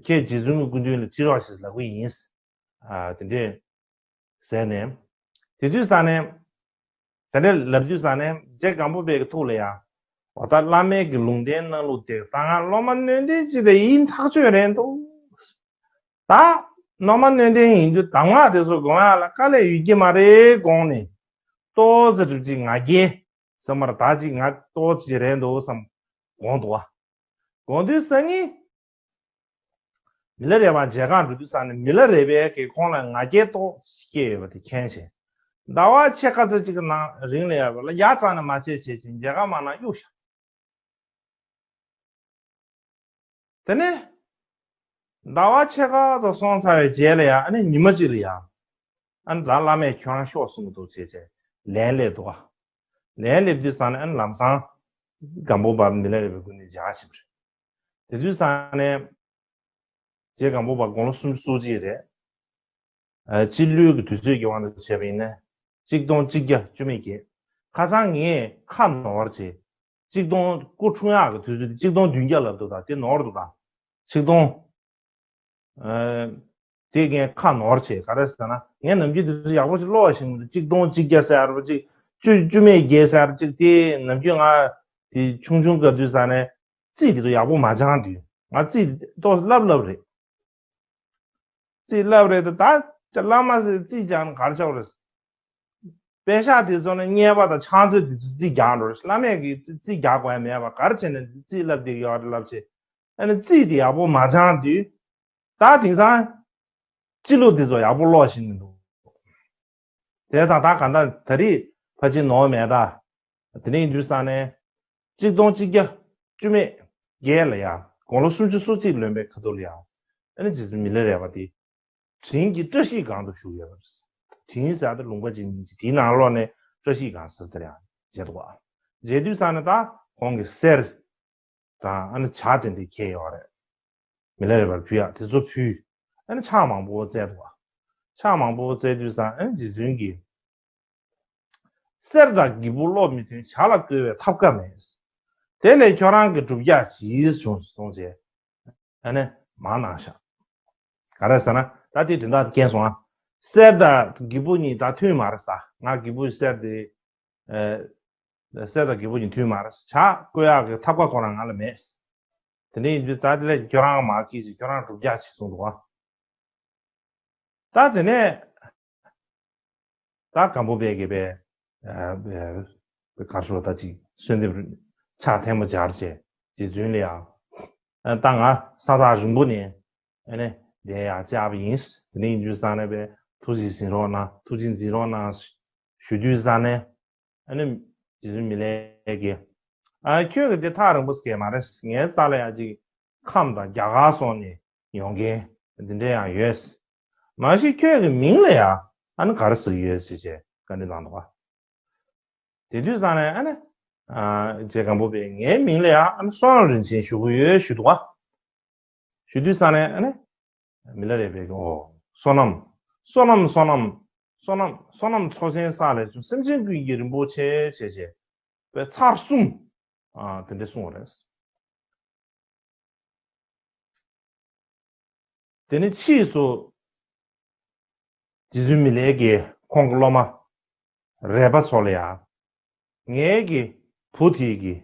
ཁྱེད་རྗེ་བཙུན་གྱི་སྐུ་མདུན་ལ་ཁྲིད་རོགས་ཞེས་ལབ་གི་ཡིན། ཨ་དེ་འདྲས་ཟེར་ནས་དེ་དུས་ས་ནས་དེ་འདྲས་ལབ་དུས་ས་ནས་རྗེ་སྒམ་པོ་པའི་གི་ཐུགས་ལ་ཡང་འོ་ད་བླ་མའི་གི་ལུང་བསྟན་གནང་ལུགས་དེ་ད་ང་སློབ་མ་སྣོད་ལྡན་ཅིག་དེ་ཡིན་ཐག་ཆོད་རེད་འདུག་ད་སློབ་མ་སྣོད་ལྡན་ཡིན་དུས་གདམས་ངག་དེ་ཚོ་དགོངས་ཡག་ལ་དཀའ་ལས་ཡོད་ཀྱི་མ་རེད་དགོངས་ནས་ཏོག་ཙམ་སྒྲུབ་ཅིག་ང་རྒྱལ་ས་མར་ད་ཅིག་ང་ཏོག་ཅིག་རེད་འདུག་བསམ་དགོངས་འདུག་བ། དགོངས་དུས་སང་ཉིན་མི་ལ་རས་པ་མཇལ་ཁ་འགྲོ་དུས་ས་ནས་མི་ལ་རས་པས་ཀྱི་ཁོང་ལ་ང་རྒྱལ་ཏོག་ཅིག་སྐྱེས་ཡོད་པ་དེ་མཁྱེན་བྱས། ཟླ་བ་ཕྱེད་ཀ་ཙམ་ཅིག་གི་ནང་རིང་ལ་ཡ་བ་ལ་ཡ་རྩ་ནས་མ་བྱེད་བྱེད་ཅིང་མཇལ་ཁ་མ་གནང་གཡུག་བཞག་དེ་ནས་ཟླ་བ་ཕྱེད་ཀ་ཙམ་སོང་ཚར་བའི་རྗེས་ལ་ཡང་ཨ་ནི་ཉི་མ་གཅིག་ལ་ཡང་ཨ་ནི་ད་བླ་མས་ཁྱོད་རང་ཤོག་གསུངས་འདུག་བྱས་བྱས་ལན་སླེབས་འདུག་ཨ། ལན་སླེབས་དུས་ཙང་ནས་ཨ་ནི་ལམ་སང་སྒམ་པོ་པ་མི་ལ་རས་པའི་སྐུ་མདུན་མཇལ་ཁ་ཞིག་རེད། དེ་དུས་ཙང་ནས་རྗེ་སྒམ་པོ་པ་དགུང་ལོ་སུམ་ཅུ་སོ་གཅིག་རེད། ཨ་སྤྱི་ལོའི་གི་དུས་ཚོད་ཀྱི་དབང་དུ་བྱས་པ་ཡིན་ན་གཅིག་སྟོང་གཅིག་བརྒྱ་བཅུ་མེད་བརྒྱད། ཁ་སང་ངས་ཁ་ནོར་བྱས། གཅིག་སྟོང་སྐུ་འཁྲུངས་ཡག་གི་དུས་ཚོད་དེ་གཅིག་སྟོང་བདུན་བརྒྱ་ལབ་འདུག་ད་དེ་ནོར་འདུག་ད་གཅིག་སྟོང་ཨ་དེ་ངས་ཁ་ནོར་བྱས། ག་རེ་ཟེར་ན་ངས་ནམ་རྒྱུན་དེ་ཚོ་ཡག་པོ་ཞིག་ཀློག་བཞིན་གཅིག་སྟོང་གཅིག་བརྒྱ་ཟེར་བ་ཅིག་བཅུ་བཅུ་མེད་བརྒྱད་ཟེར་ཅིག་དེ་ནམ་རྒྱུན་ང་དེ་ཆུང་ཆུང་སྐབས་དུས་ས་ནས་རྩིས་དེ་ཚོ་ཡག་པོ་མ་སྦྱང་དུས་ང་རྩིས་ཏོག་ཙམ་བསླབ་བསླབ་རེད། རྩིས་བསླབ་རེད་དེ་ད་བླ་མ་ཟེར་རྩིས་སྦྱང་ག་རེ་ཆོག་རེད། པེ་ཤག་དེ་ཚོ་ནི་རྙེད་པ་དང་ཕྱག་མཛོད་དེ་ཚོ་རྩིས་རྒྱག་འགྲོ་རེད། བླ་མས་ཀྱི་རྩིས་རྒྱག་དགོས་ཡ་མེད་པ་ག་རེ་བྱས་ནས་རྩིས་བསླབ་བསྡད་ཡོད་རེད་ལབ་བྱས། ཨ་ནི་རྩིས་དེ་ཡག་པོ་མ་སྦྱང་དུས་ད་དེང་སང་སྤྱི་ལོ་དེ་ཚོ་ཡག་པོ་ཀློག་བཞིན་འདུག་དེ་དང་ད་ག་འདྲ་ད་རེས་ཕལ་ཆེར་ནོར་མེད་ད། དེ་ནས་ཡིན་དུས་ས་ནས་གཅིག་སྟོང་གཅིག་བརྒྱ་བཅུ་མེད་བརྒྱད་ལ་ཡ་དགུང་ལོ་སུམ་ཅུ་སོ་གཅིག་ལོན་པའི་ཁ་ཐུག་ལ་ཡ་ཨ་ནི་རྗེ་བཙུན་མི་ལ་རས་པ་དེ་དྲིན་གྱི་བཀྲ་ཤིས་སྒང་དུ་བཞུགས་ཡོད་པ་རེད། དྲིན་ཟེར་ཏེ་ལུང་པ་ཅིག་མིན་ཅིག་དེའི་ནང་ལོགས་ནས་བཀྲ་ཤིས་སྒང་ཟེར་དེ་ཡང་མཇལ་འདུག་བ། མཇལ་དུས་ས་ནས་ད་ཁོང་གི་གསེར་དང་ཨ་ནི་ཇ་དེ་འདྲ་ཁྱེར་ཡོད་རེད། མི་ལ་རས་པར་ཕུལ་ཡག་དེ་ཚོ་ཕུལ། ཨ་ནི་ཕྱག་མང་པོ་བཙལ་འདུག་བ། ཕྱག་མང་པོ་བཙལ་དུས་ཙང་ཨ་ནི་རྗེ་བཙུན་གྱིས། གསེར་དང་གྱི་ཕུག་གློག་མི་ཐོན་ཇ་ལ་བསྐོལ་བའི་ཐབས་ཀ་མེད། དེ་ལས་ཁྱོད་རང་གི་སྒྲུབ་ཡག་གྱིས་བྱུང་སོང་ཅེས། ཨ་ནི་མ་གནང་ཤག་ག་རེ་ཟེར་ན་ད་དེ་དོན་དག་དེ་མཁྱེན་སོང་ཨ། གསེར་དང་གྱི་ཕུག་གཉིས་ད་མཐུན་མ་རེད་ས། ང་གྱི་ཕུག་གསེར་དེ། ཨ། གསེར་དང་གྱི་ཕུག་གཉིས་མཐུན་མ་རེད། ཇ་བསྐོལ་ཡག་གི་ཐབས་ཀ་ཁོ་རང་ང་ལ་མེད། དེ་འདྲ་ཡིན་དུས་ད་དེ་ལས་ཁྱོད་རང་མར་ཁྱེར་ཅིག་ཁྱོད་རང་སྒྲུབ་ཡག་བྱེད་གསུངས་འདུག་ཨ། ད་དེ་ནས་ད་སྒམ་པོ་པས་ཀྱི་པས་གར་སོང་ད་ཅིག་གསོལ་འདེབས་ ཕྱག་ཐལ་མོ་སྦྱར་བྱས་རྗེ་བཙུན་ལ་ཡང་། ཨ་ད་ང་ས་ཐག་རིང་པོ་ནས་ཨ་ནི་འདིར་ཡར་བཅར་བ་ཡིན། དེ་ནས་ཡིན་དུས་ཙང་ནས་པའི་ཐུགས་རྗེ་གཟིགས་རོགས་གནང་། ཐུགས་རྗེ་གཟིགས་རོགས་གནང་ཞུ་དུས་ཙང་ནས། ཨ་ནི་རྗེ་བཙུན་མི་ལས་ཀྱིས། ཨ་ཁྱོད་ཀྱི་དེ་ཐག་རིང་པོ་ཟེར་མ་རེད། ངའི་རྩ་ལ་ཡ་ཅིག་ཁམས་དང་རྒྱ་གར་སོགས་ནས་ཡོང་མཁན་འདི་འདྲ་ཡང་ཡོད། མ་གཞི་ཁྱོད་ཀྱི་མིང་ལ་ཡ་ཨ་ནི་ག་རེ་ཟེར་གྱི་ཡོད་ཟེར་བྱས་བཀའ་འདྲི་གནང་འདུག་ག་དེ་དུས་ཙང་ནས་ཨ་ནི། ཨ་རྗེ་སྒམ་པོ་པས་ངའི་མིང་ལ་ཡ་ཨ་ནི་བསོད་ནམས་རིན་ཆེན་ཞུ་གི་ཡོད་ཞུ་འདུག་ག་ཞུ་དུས་ཙང་ནས་ཨ་ནི། མི་ལ་རས་པས་ཀྱི་ཨོ། བསོད་ནམས། བསོད་ནམས་བསོད་ནམས། བསོད་ནམས་བསོད་ནམས་ཚོགས་ཆེན་བསགས་ལས་བྱུང་སེམས་ཅན་ཀུན་གྱི་རིན་པོ་ཆེ་བྱས་བྱས་པའི་ཚར་གསུམ། ཨ་དེ་འདྲ་གསུངས་པ་རེད། དེ་ནས་ཕྱིས་སུ་རྗེ་བཙུན་མི་ལས་ཀྱིས་ཁོང་གི་སློབ་མ་རས་པ་ཚོ་ལ་ཡང་། ངའི་གི་བུ་དེ་གི་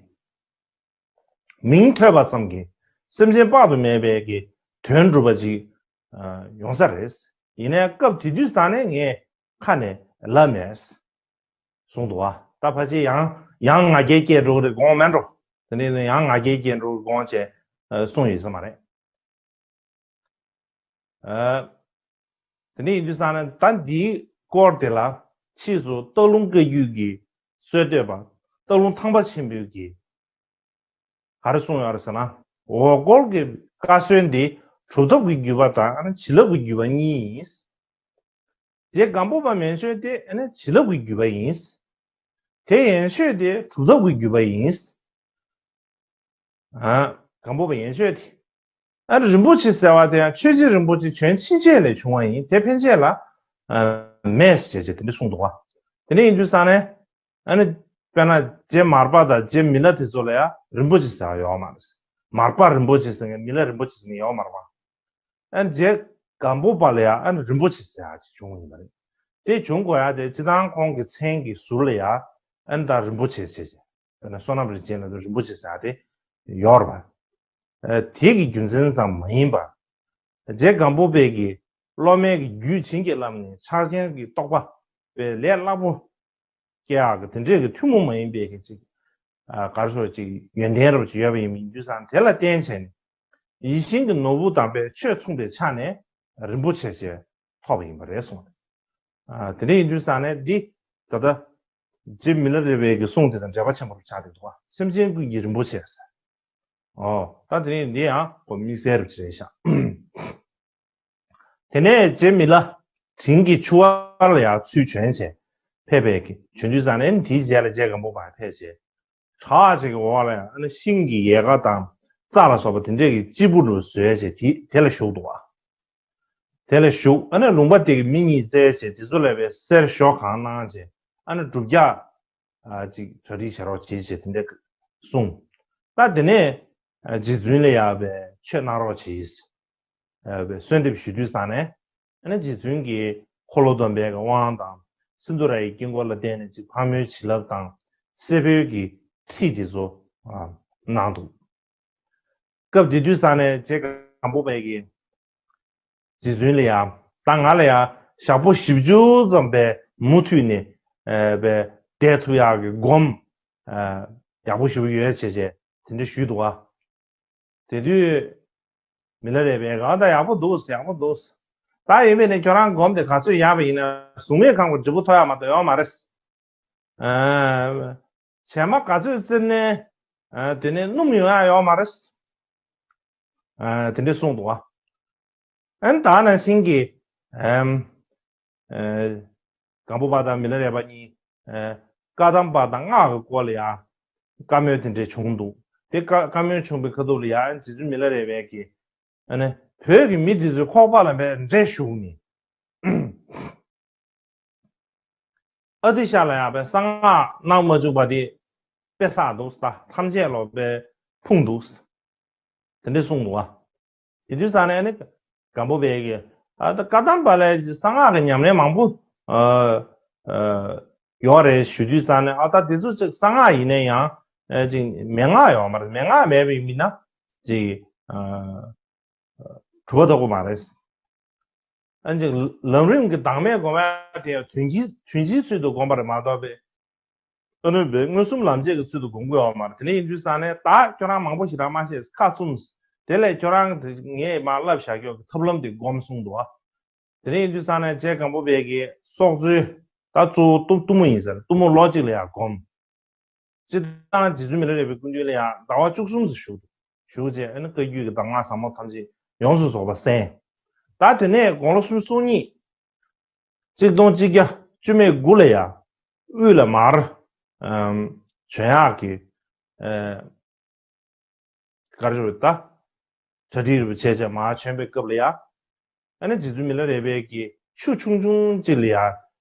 མིང་ཐོས་པ་ཙམ་གྱིས་སེམས་ཅན་དཔག་ཏུ་མེད་པའི་གི་དོན་འགྲུབ་པ་ཅིག་ཡོང་ས་རེད། ཡིན་ནའི་སྐབས་དེ་དུས་ཙང་ནས་ངས་ཁ་ནས་ལབ་མེད། གསུངས་འདུག་བ། ད་ཕལ་ཆེར་ཡང་ཡང་ང་རྒྱལ་སྐྱེས་འགྲོ་གི་རེད་དགོངས་མེད་འགྲོ། དེ་ནས་ཡང་ང་རྒྱལ་སྐྱེས་འགྲོ་གི་དགོངས་བྱས་གསུངས་ཡོད་ས་མ་རེད། ཨ། དེ་འདྲ་ཡིན་དུས་ཙང་ནས་ད་འདིའི་སྐོར་དེ་ལ་ཕྱིས་སུ་སྟག་ལུང་བཀའ་བརྒྱུད་ཀྱི་སྲོལ་གཏོད་པ་སྟག་ལུང་ཐང་པ་ཆེན་པོའི་གི་ག་རེ་གསུངས་ཡོད་རེད་ཟེར་ན། འོ་སྐོལ་གྱི་བཀའ་སྲོལ་འདི་གྲུབ་ཐོབ་ཀྱི་བརྒྱུད་པ་དང་ཨ་ནི་བྱིན་རླབས་ཀྱི་བརྒྱུད་པ་གཉིས་ཡིན། རྗེ་སྒམ་པོ་པ་མན་ཆོད་དེ་ཨ་ནི་བྱིན་རླབས་ཀྱི་བརྒྱུད་པ་ཡིན། དེ་ཡན་ཆོད་དེ་གྲུབ་ཐོབ་ཀྱི་བརྒྱུད་པ་ཡིན། ཨ། སྒམ་པོ་པ་ཡན་ཆོད་དེ། ཨ་ནི་རིན་པོ་ཆེ་ཟེར་བ་དེ་ཡང་ཆོས་རྗེ་རིན་པོ་ཆེ་བྱོན་ཕྱིན་ཆད་ལས་བྱུང་བ་ཡིན། དེ་ཕན་ཆད་ལ་ཨ་མེད་ཟེར་བྱས་དེ་འདྲ་གསུངས་འདུག་བ། དེ་འདྲ་ཡིན་དུས་ཙང་ནས་ཨ་ནི་དཔེར་ན་རྗེ་མར་པ་དང་རྗེ་མི་ལ་དེ་ཚོ་ལ་ཡང་རིན་པོ་ཆེ་ཟེར་བ་ཡོད་མ་རེད། མར་པ་རིན་པོ་ཆེ་ཟེར་མཁན་མི་ལ་རིན་པོ་ཆེ་ཟེར་མཁན་ཡོད་མ་རེད་བ། ཨ་ནི་རྗེ་སྒམ་པོ་པ་ལ་ཡང་ཨ་ནི་རིན་པོ་ཆེ་ཟེར་ཡག་ཅིག་བྱུང་ཡིན་པ་རེད། དེ་བྱུང་དགོས་ཡག་དེ་སྤྱིར་བཏང་ཁོང་གི་མཚན་གྱི་ཟུར་ལ་ཡང་ཨ་ནི་ད་རིན་པོ་ཆེ་ཟེར་བྱས། དཔེར་ན་བསོད་ནམས་རིན་ཆེན་ལ་རིན་པོ་ཆེ་ཟེར་ཡག་དེ་ཡོད་རེད་པ། ཨ་དེ་གི་རྒྱུ་མཚན་ཙམ་མ་ཡིན་པ། རྗེ་སྒམ་པོ་པའི་གི་སློབ་མའི་གི་རྒྱུད་བྱིན་གྱིས་བརླབས་ནས་ཕྱག་ཆེན་གྱི་རྟོགས་པ་པའི་ལས་སླ་པོ་སྐྱེ་ཡག་གི་དེ་འདྲས་ཀྱི་ཐུན་མོང་མ་ཡིན་པའི་གི་ཅིག་ཨ་ག་རེ་ཟེར་ཅིག་ཡོན་ཏན་རབ་ཅིག་ཡོད་པ་ཡིན་མིན་དུས་ཙང་དེ་ལ་བརྟེན་བྱས་ནས་ཡིད་བཞིན་གྱི་ནོར་བུ་དམ་པའི་ཆོས་མཚུངས་པའི་ཆ་ནས་རིན་པོ་ཆེ་ཞེས་ཐོབ་པ་ཡིན་པ་རེད་གསུངས། ཨ་དེ་འདྲ་ཡིན་དུས་ཙང་ནས་འདི་ད་ལྟ་རྗེ་མི་ལ་རས་པའི་གི་གསུང་དེ་དང་འབྲེལ་བ་ཆེན་པོ་རུ་ཆགས་བསྡད་འདུག་བ། སེམས་ཅན་ཀུན་གྱི་རིན་པོ་ཆེ་ཟེར། ཨོ་ད་དེ་ནས་འདི་ཡང་ཁོ་དམིགས་བསལ་རུ་ཅིག་རེད་ཤག་དེ་ནས་རྗེ་མི་ལ་དྲིན་གྱི་ཆུ་བ་ལ་ཡང་ཚུར་བྱོན་བྱས་ཕེབས་པའི་གི་བྱོན་དུས་ཙང་ནས་དེའི་རྗེས་ལ་རྗེ་སྒམ་པོ་པ་ཕེབས་བྱས། བྲག་ཅིག་གི་འོག་ལ་ཡང་ཨ་ནི་ཤིང་གི་ཡལ་ག་དང་རྩྭ་ལ་སོགས་པ་དེ་འདྲས་ཀྱི་སྤྱིལ་བུ་རུ་བཟོས་བྱས་དེ་དེ་ལ་བཞུགས་འདུག་བ། དེ་ལ་བཞུགས་ཨ་ནི་ལུང་པ་དེ་གི་མི་གཉིས་བཙལ་བྱས་དེ་ཚོ་ལ་བའི་གསེར་ཞོ་གང་གནང་བྱས་ཨ་ནི་སྒྲུབ་རྒྱག་ཨ་ཅིག་གྲ་སྒྲིག་བྱེད་རོགས་བྱེད་ཅེས་དེ་འདྲ་གསུངས། ད་དེ་ནས་རྗེ་བཙུན་ལ་ཡང་བའི་ཆོས་གནང་རོགས་བྱེད། ཨ་བའི་གསོལ་འདེབས་ཞུ་དུས་ཙང་ནས་ཨ་ནི་རྗེ་བཙུན་གྱིས་འཁོར་ལོ་སྡོམ་པའི་དབང་དང་སིནྡྷུ་ར་ཡི་དཀྱིལ་འཁོར་ལ་བརྟེན་ནས་ཅིག་ཕག་མོའི་བྱིན་རླབས་དང་སེར་པོའི་གི་ཁྲིད་དེ་ཚོ་ཨ་གནང་འདུག་སྐབས་དེ་དུས་ཙང་ནས་རྗེ་སྒམ་པོ་པས་ཀྱིས་རྗེ་བཙུན་ལ་ཡང་ད་ང་ལ་ཡང་ཞག་པོ་བཞི་བཅུ་ཙམ་པའི་མུ་མཐུད་ནས་ཨ་བའི་བསྡད་ཐུབ་ཡག་གི་སྒོམ་ཨ་ཡག་པོ་ཞེ་པོ་ཡོད་བྱས་བྱས་དེ་འདྲ་ཞུས་འདུག་བ། དེ་དུས་མི་ལ་རས་པས་གང་ལྟར་ཡག་པོ་འདུག་ཡག་པོ་འདུག་ད་ཡིན་པས་ནས་ཁྱོད་རང་སྒོམ་དེ་ག་ཚོད་ཡག་པ་ཡིན་ན་གཟུགས་མེད་ཁང་གི་འབྲས་བུ་ཐོབ་ཡག་མ་གཏོགས་ཡོད་མ་རེད། ཨ། བྱེ་མ་ག་ཚོད་བཙིར་ནའི་ཨ་དེ་ནས་སྣུམ་ཡོང་ཡག་ཡོད་མ་རེད། ཨ་དེ་འདྲས་གསུངས་འདུག་བ། ཨ་ནི་ད་ནང་བཞིན་གྱི་ཨམ། ཨ་སྒམ་པོ་པ་དང་མི་ལ་རས་པ་གཉིས་ཨ་བཀའ་གདམས་པ་དང་སྔགས་ཀྱི་སྐོར་ལ་ཡང་བཀའ་མོལ་དེ་འདྲས་བྱུང་འདུག་དེ་བཀའ་བཀའ་མོལ་བྱུང་བའི་ཁ་ཐུག་ལ་ཡང་རྗེ་བཙུན་མི་ལ་རས་པས་ཀྱིས་ཨ་ནི་བོད་ཀྱི་མི་དེ་ཚོའི་ཁོག་པ་ལ་བས་འདྲེ་ཞུགས་ནས། ཨ་ཏི་ཤ་ལ་ཡང་བས་གསང་སྔགས་གནང་མ་བཅུག་པ་དེ་དཔེ་བསགས་འདུག་ད་ཐམས་ཅད་ལོ་བས་ཕུང་འདུག་དེ་འདྲས་གསུངས་འདུག་བ། དེ་དུས་ཙང་ནས་ནི་སྒམ་པོ་པས་ཀྱི་ཨ་ད་བཀའ་གདམས་པ་ལ་གསང་སྔགས་ཀྱི་ཉམས་ལེན་མང་པོ་ཨ་ཨ་ཡོད་རེད་ཞུ་དུས་ཙང་ནས་ཨ་ད་དེ་ཚོ་ཅིག་གསང་སྔགས་ཡིན་ན་ཡང་ཨ་ཅིག་མན་ངག་ཡོད་མ་རེད། མན་ངག་མེད་པའི་མི་ན་ཅིག་ཨ། གྲུབ་པ་ཐོབ་ཀྱི་མ་རེད། ཨ་ནི་ལམ་རིམ་གྱི་བདག་མེད་སྒོམ་ཡག་དེ་ཡང་དོན་གྱི་དོན་སྤྱིའི་ཚུལ་དུ་བསྒོམ་པ་རེད་མ་གཏོགས་པའི་ ཨ་ནི་བས་མངོན་སུམ་ལམ་འབྱེད་ཀྱི་ཚུལ་དུ་སྒོམ་དགོས་ཡོད་མ་རེད། དེ་འདྲ་ཡིན་དུས་ཙང་ནས་ད་ཁྱོད་རང་མང་པོ་ཞེ་དྲག་མ་བཤད། ཁ་བཙུམས། དེ་ལས་ཁྱོད་རང་དེ་ངས་མར་བསླབ་བཞག་ཀྱོག་གི་ཐབས་ལམ་དེ་སྒོམ་གསུངས་འདུག་ཨ། དེ་འདྲ་ཡིན་དུས་ཙང་ནས་རྗེ་སྒམ་པོ་པའི་གི་སྲོག་རྩོལ་ད་གཙོ་བོ་གཏུམ་གཏུམ་མོ་ཡིན་ཟེར། གཏུམ་མོ་ལོ་གཅིག་ལ་ཡང་སྒོམ། སྤྱིར་བཏང་རྗེ་བཙུན་མི་ལ་རས་པའི་སྐུ་མདུན་ལ་ཡང་ཟླ་བ་བཅུ་གསུམ་ཙམ་བཞུགས་འདུག་བཞུགས་རྗེས་ཨ་ནི་བཀའ་བརྒྱུད་ཀྱི་གདམས་ངག་ཟབ་མོ་ཐམས་ཅད་ཡོངས་སུ་རྫོགས་པ་གསན། ད་དེ་ནས་དགུང་ལོ་སུམ་ཅུ་སོ་གཉིས། གཅིག་སྟོང་གཅིག་བརྒྱ་བཅུ་མེད་དགུ་ལ་ཡང་དབུས་ལ་མར་ཨམ་བྱོན་ཡག་གི་ཨ་ག་རེ་རེད་ད། གྲ་སྒྲིག་རེ་བྱས་བྱས་མར་བྱོན་པའི་སྐབས་ལ་ཡང་། ཨ་ནི་རྗེ་བཙུན་མི་ལ་རས་པའི་གི་ཆུ་ཆུང་ཆུང་གཅིག་ལ་ཡང་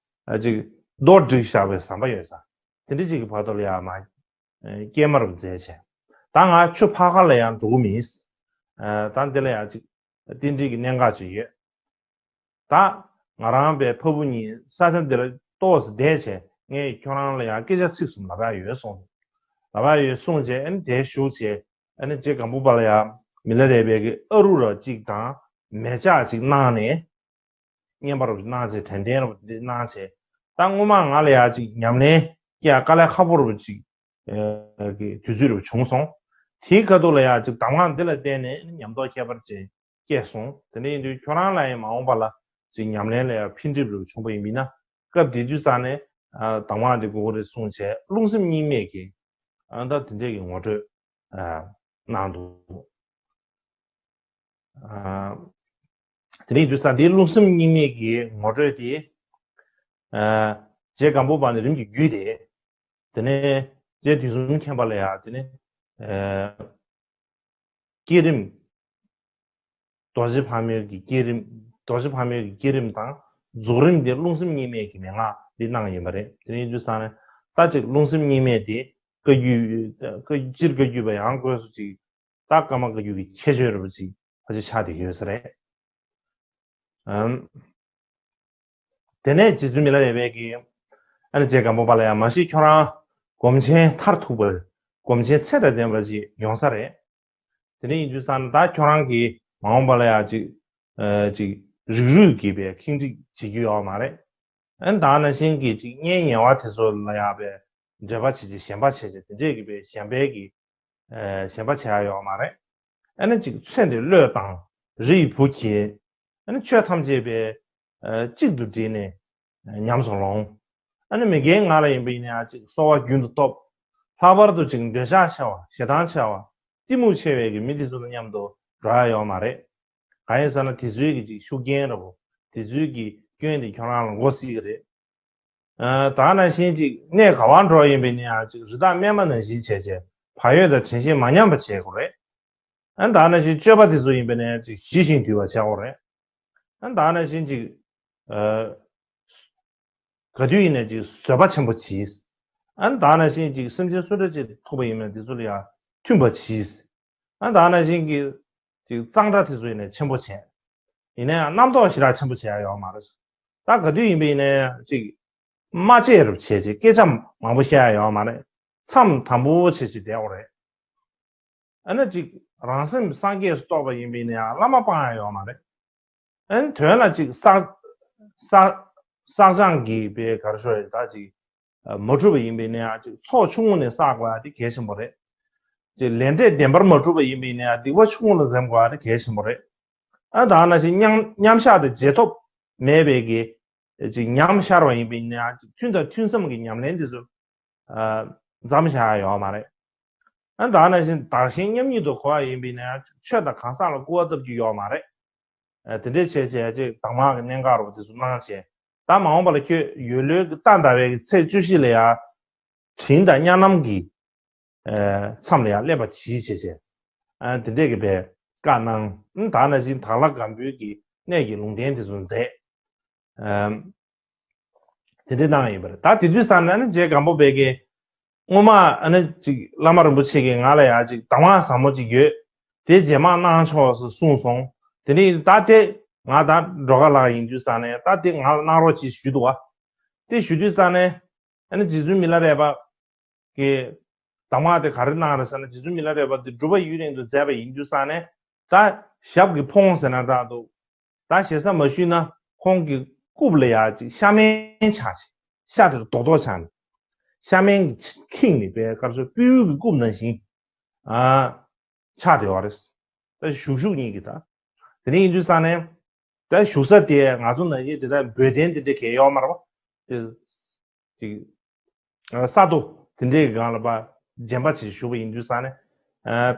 ཨ་ཅིག་རྡོ་བསྒྲིགས་བཞག་པའི་ཟམ་པ་ཡོད་ས། དེ་འདྲ་ཅིག་གི་བར་དུ་ལ་ཡང་མར་ཨ་སྐྱེལ་མ་རེ་མཛད་བྱས། ད་ང་ཆུ་ཕར་ཁ་ལ་ཡང་འགྲོ་གི་མིན། ཨ་ད་འདི་ལ་ཡང་ཅིག་རྟེན་འབྲེལ་གྱི་གནད་འགག་ཅིག་ཡོད། ད་ང་རང་པའི་ཕ་བུ་གཉིས་ས་ཆ་འདིར་ཏོག་ཙམ་བསྡད་བྱས། ངས་ཁྱོད་རང་ལ་ཡང་སྐད་ཆ་ཚིག་གསུམ་ལབ་ཡག་ཡོད་གསུངས། ལབ་ཡག་ཡོད་གསུངས་བྱས་ཨ་ནི་དེར་བཞུགས་བྱས། ཨ་ནི་རྗེ་སྒམ་པོ་པ་ལ་ཡང་མི་ལ་རས་པའི་གི་ཨ་རུ་ར་གཅིག་དང་མལ་ཆ་གཅིག་གནང་ནས། བསྙེན་པ་རུ་གནང་བྱས། དྲན་རྟེན་རུ་འདི་གནང་བྱས། ད་སྔོན་མ་ང་ལ་ཡང་ཅིག་ཉམས་ལེན་སྐྱེལ་དཀའ་ལས་ཁག་པོ་རུ་ཅིག་ཨ་གི་དུས་ཚོད་རུ་བྱུང་སོང་། དེའི་ཁ་ཐུག་ལ་ཡང་ཅིག་གདམས་ངག་འདི་ལ་བརྟེན་ནས་ཉམས་རྟོགས་ཁྱད་པར་ཅན་སྐྱེས་སོང་། དེ་འདྲ་ཡིན་དུས་ཁྱོད་རང་ལ་ཡང་མ་འོངས་པ་ལ་ཅིག་ཉམས་ལེན་ལ་ཡང་འཕེལ་འགྲིབ་རུ་བྱུང་པ་ཡིན་པ་ཡིན་ན། སྐབས་དེ་དུས་ཙང་ནས་ཨ་གདམས་ངག་འདི་དགོས་ཀྱི་རེད་གསུངས་བྱས། རླུང་སེམས་གཉིས་མེད་ཀྱི་ཨ་ད་དེ་འདྲས་ཀྱི་ངོ་སྤྲོད་ཨ་གནང་འདུག་ཨ་དེ་ནས་དུས་ས་འདིའི་རླུང་སེམས་གཉིས་མེད་ཀྱི་ངོ་སྤྲོད་དེ། ཨ་རྗེ་སྒམ་པོ་པ་ནས་རིམ་གྱིས་བརྒྱུད་དེ། དེ་ནས་རྗེ་དུས་གསུམ་མཁྱེན་པ་ལ་ཡང་དེ་ནས་ཨ་བསྐྱེད་རིམ། རྡོ་རྗེ་ཕག་མོའི་གི་བསྐྱེད་རིམ། རྡོ་རྗེ་ཕག་མོའི་གི་བསྐྱེད་རིམ་དང་རྫོགས་རིམ་དེ་རླུང་སེམས་གཉིས་མེད་ཀྱི་མན་ངག་འདི་གནང་ཡོད་པ་རེད། དེ་ནས་དུས་ས་ནས་ད་ཅིག་རླུང་སེམས་གཉིས་མེད་དེ་བཀའ་བརྒྱུད་བཀའ་སྤྱིར་བཀའ་བརྒྱུད་པ་ཡང་དགོས་སུ་ཅིག་ད་ཀརྨ་བཀའ་བརྒྱུད་ཀྱི་ཁྱད་ཆོས་རེད་པ་ཅིག་ཕལ་ཆེར་ཆགས་བསྡད་ཡོད་ས་རེད། ཨམ། དེ་ནས་རྗེ་བཙུན་མི་ལ་རས་པའི་གི་ཨ་ནི་རྗེ་སྒམ་པོ་པ་ལ་ཡང་མ་གཞི་ཁྱོད་རང་སྒོམ་ཆེན་མཐར་ཐུག་པ། སྒོམ་ཆེན་ཚད་དང་ལྡན་པ་ཅིག་ཡོང་ས་རེད། དེ་ནས་ཡིན་དུས་ཙང་ད་ཁྱོད་རང་གི་མ་འོངས་པ་ལ་ཡང་ཅིག་ཨ་ཅིག་རིགས་རུས་ཀྱི་པའི་ཁེངས་དྲེགས་བྱེད་རྒྱུ་ཡོད་མ་རེད། ཨ་ནི་ད་ནང་བཞིན་གྱི་ཅིག་གཉེན་ཉེ་བ་དེ་ཚོ་ལ་ཡང་པའི་འབྲེལ་བ་བྱེད་ཅིག་ཞེན་པ་བྱེད་ཅིག་དེ་འདྲས་ཀྱི་པའི་ཞེན་པའི་གི་ཨ་ཞེན་པ་བྱེད་ཡ་ཡོད་མ་རེད། ཨ་ནི་ཅིག་ཚེ་འདི་བློས་བཏང་། རི་ཡི་བུ་ཁྱེར། ཨ་ནི་ཆོས་ཐམས་ཅད་པའི་ཨ་གཅིག་ཏུ་བསྒྲིལ་ནས་ཉམས་སུ་ལོངས། ཨ་ནི་མི་རྒན་ང་ལ་ཡིན་པ་ཡིན་ན་ཡང་ཅིག་གསོ་བ་རྒྱུན་དུ་ཐོབ། ལྷག་པར་དུ་ཅིག་འདོད་ཆགས་ཆེ་བ། ཞེ་སྡང་ཆེ་བ། གཏི་མུག་ཆེ་བའི་གི་མི་དེ་ཚོ་དང་མཉམ་དུ་འགྲོ་ཡ་ཡོད་མ་རེད། གང་ཡིན་ཟེར་ན་དེ་ཚོའི་གི་ཅིག་ཤུགས་རྐྱེན་རེད་པོ། དེ་ཚོའི་གི་སྐྱོན་དེ་ཁྱོད་རང་ལ་འགོ་སྲིད་གི་རེད། ཨ་ད་ནང་བཞིན་ཅིག་གནས་ག་བར་འགྲོ་ཡིན་པ་ཡིན་ན་ཡང་ཅིག་རི་དྭགས་སྨན་མ་ནང་བཞིན་བྱས་བྱས་བག་ཡོད་དང་དྲན་ཤེས་མ་ཉམས་པ་བྱེད་དགོས་རེད། ཨ་ད་ནང་བཞིན་སྤྱོད་པ་དེ་ཚོ་ཡིན་པ་ཡིན་ན་ཡང་ཅིག་ཞི་ཞིང་དུལ་བ་བྱེད་དགོས་རེད། ཨ་ད་ནང་བཞིན་ཅིག་ཨ་ག་དུས་ཡིན་ན་ཅིག་བཟོད་པ་ཆེན་པོ་གྱིས། ཨ་ད་ནང་བཞིན་ཅིག་སེམས་ཅན་སུ་འདྲ་ཅིག་ཐུག་པ་ཡིན་ན་དེ་ཚོ་ལ་ཡང་མཐུན་པ་གྱིས། ཨ་ད་ནང་བཞིན་གྱི་ཅིག་གཙང་སྦྲ་དེ་ཚོ་ཡིན་ན་ཆེན་པོ་བྱས། ཡིན་ན་ཡང་རྣམ་རྟོག་ཞེ་དྲག་ཆེན་པོ་བྱེད་ཡ་ཡོད་མ་རེད། ད་ག་དུས་ཡིན་པ་ཡིན་ན་ཡང་ཅིག་མ་བརྗེད་རུ་བྱས་ཅིག་སྐད་ཆ་མང་པོ་བཤད་ཡ་ཡོད་མ་རེད། མཚམས་དམ་པོ་བྱས་ཅིག་བསྡད་དགོས་རེད། ཨ་ནི་ཅིག་རང་སེམས་སངས་རྒྱས་སུ་རྟོགས་པ་ཡིན་པ་ཡིན་ན་ཡང་བླ་མ་སྤང་ཡ་ཡོད་མ་རེད། ཨ་ནི་དོན་ལ་ཅིག་བསགས་བསགས་བསགས་སྦྱང་གི་པའི་གར་ཤོར་ཡ་ད་ཅིག་མ་གྲུབ་པ་ཡིན་པ་ཡིན་ན་ཡང་ཅིག་ཚོགས་ཆུང་ངུ་ནས་བསགས་དགོས་ཡ་དེ་གལ་ཆེན་པོ་རེད། ཅིག་ལས་འབྲས་བདེན་པར་མ་གྲུབ་པ་ཡིན་པ་ཡིན་ན་ཡང་སྡིག་པ་ཆུང་ངུ་ལ་འཛེམ་དགོས་ཡ་དེ་གལ་ཆེན་པོ་རེད། ཨ་ད་ནང་བཞིན་མཉམ་མཉམ་བཞག་དེ་རྗེས་ཐོབ་མེད་པའི་གི་ཅིག་ཉམས་ཤར་བ་ཡིན་པ་ཡིན་ན་ཡང་ཅིག་ཐུན་དང་ཐུན་མཚམས་ཀྱི་ཉམས་ལེན་དེ་ཚོ་ཨ་མཚམས་བཞག་ཡ་ཡོད་མ་རེད། ཨ་ད་ནང་བཞིན་བདག་གཞན་མཉམ་ཉིད་དུ་གོ་བ་ཡིན་པ་ཡིན་ན་ཡང་ཆོས་དང་གང་ཟག་ལ་སྐུར་བ་བཏབ་རྒྱུ་ཡོད་མ་རེད། ཨ་དེ་འདྲས་བྱས་བྱས་ཅིག་གདམས་ངག་གི་གནད་འགག་རུ་དེ་ཚོ་གནང་བྱས། ད་མ་འོངས་པ་ལ་ཁྱོད་ཡོད་ལོས་ཀྱི་རྟ་ཟླ་བའི་གི་ཚེས་བཅུ་བཞི་ལ་ཡང་དྲིན་དང་གཉའ་ནམ་གྱི་ཨ་མཚམས་ལ་ཡང་སླེབས་པ་གྱིས་བྱས་བྱས། ཨ་དེ་འདྲས་ཀྱི་པའི་བཀའ་གནང་། ཨ་ད་ནང་བཞིན་དྭགས་ལྷ་སྒམ་པོའི་གི་གནས་ཀྱི་ལུང་བསྟན་དེ་ཚོ་མཛད། ཨ་དེ་འདྲས་གནང་ཡོད་པ་རེད། ད་དེ་དུས་ཙང་ནས་ནི་རྗེ་སྒམ་པོ་པའི་གི་སྔོན་མ་ཨ་ནི་ཅིག་བླ་མ་རིན་པོ་ཆེ་གིས་ང་ལ་ཡང་ཅིག་གདམས་ངག་ཟབ་མོ་ཅིག་ཡོད། དེ་རྗེས་མ་གནང་ཆོག་ཟེར་གསུངས་སོང་། དེ་ནས་ད་དེ་ང་ད་འགྲོ་ཁ་ལག་ཡིན་དུས་ཙང་ནས་ད་དེ་ང་ལ་གནང་རོགས་གྱིས་ཞུས་འདུག་བ། དེ་ཞུ་དུས་ཙང་ནས་ཨ་ནི་རྗེ་བཙུན་མི་ལ་རས་པ་གི་གདམས་ངག་དེ་ག་རེ་གནང་རེད་ཟེར་ན། རྗེ་བཙུན་མི་ལ་རས་པ་དེ་སྒྲུབ་པ་ཡུན་རིང་དུ་མཛད་པ་ཡིན་དུས་ཙང་ནས་ད་ཞབས་ཀྱི་ཕོ་བོང་ཟེར་ན་འདྲ་འདུག་ད་ཞེ་ས་མ་ཞུས་ན་ཁོང་གི་རྐུབ་ལ་ཡ་ཅིག་ཤ་མེན་ཆགས་ཅིག་ཤ་དེ་རྡོག་རྡོག་ཆགས་ནས། ཤ་མེན་གྱི་ཁྱིང་ནི་པའི་སྐར་ཚོད་སྤོས་ཡུལ་གྱི་རྐུབ་ནང་བཞིན་ཨ་ཆགས་བསྡད་པ་རེད། ད་བཞུགས་བཞུགས་གཉིས་ཀྱི་ད། དེ་ནས་ཡིན་དུས་ས་ནས་ད་བཞུགས་ས་དེ་ང་ཚོ་ནང་བཞིན་དེ་ད་འབོལ་གདན་དེ་འདྲ་གས་ཡོད་མ་རེད་པ། དེ་ཅིག་ས་རྡོ་དེ་འདྲའི་སྒང་ལ་པ་རྗེན་པ་ཅིག་བཞུགས་པ་ཡིན་དུས་ས་ནས་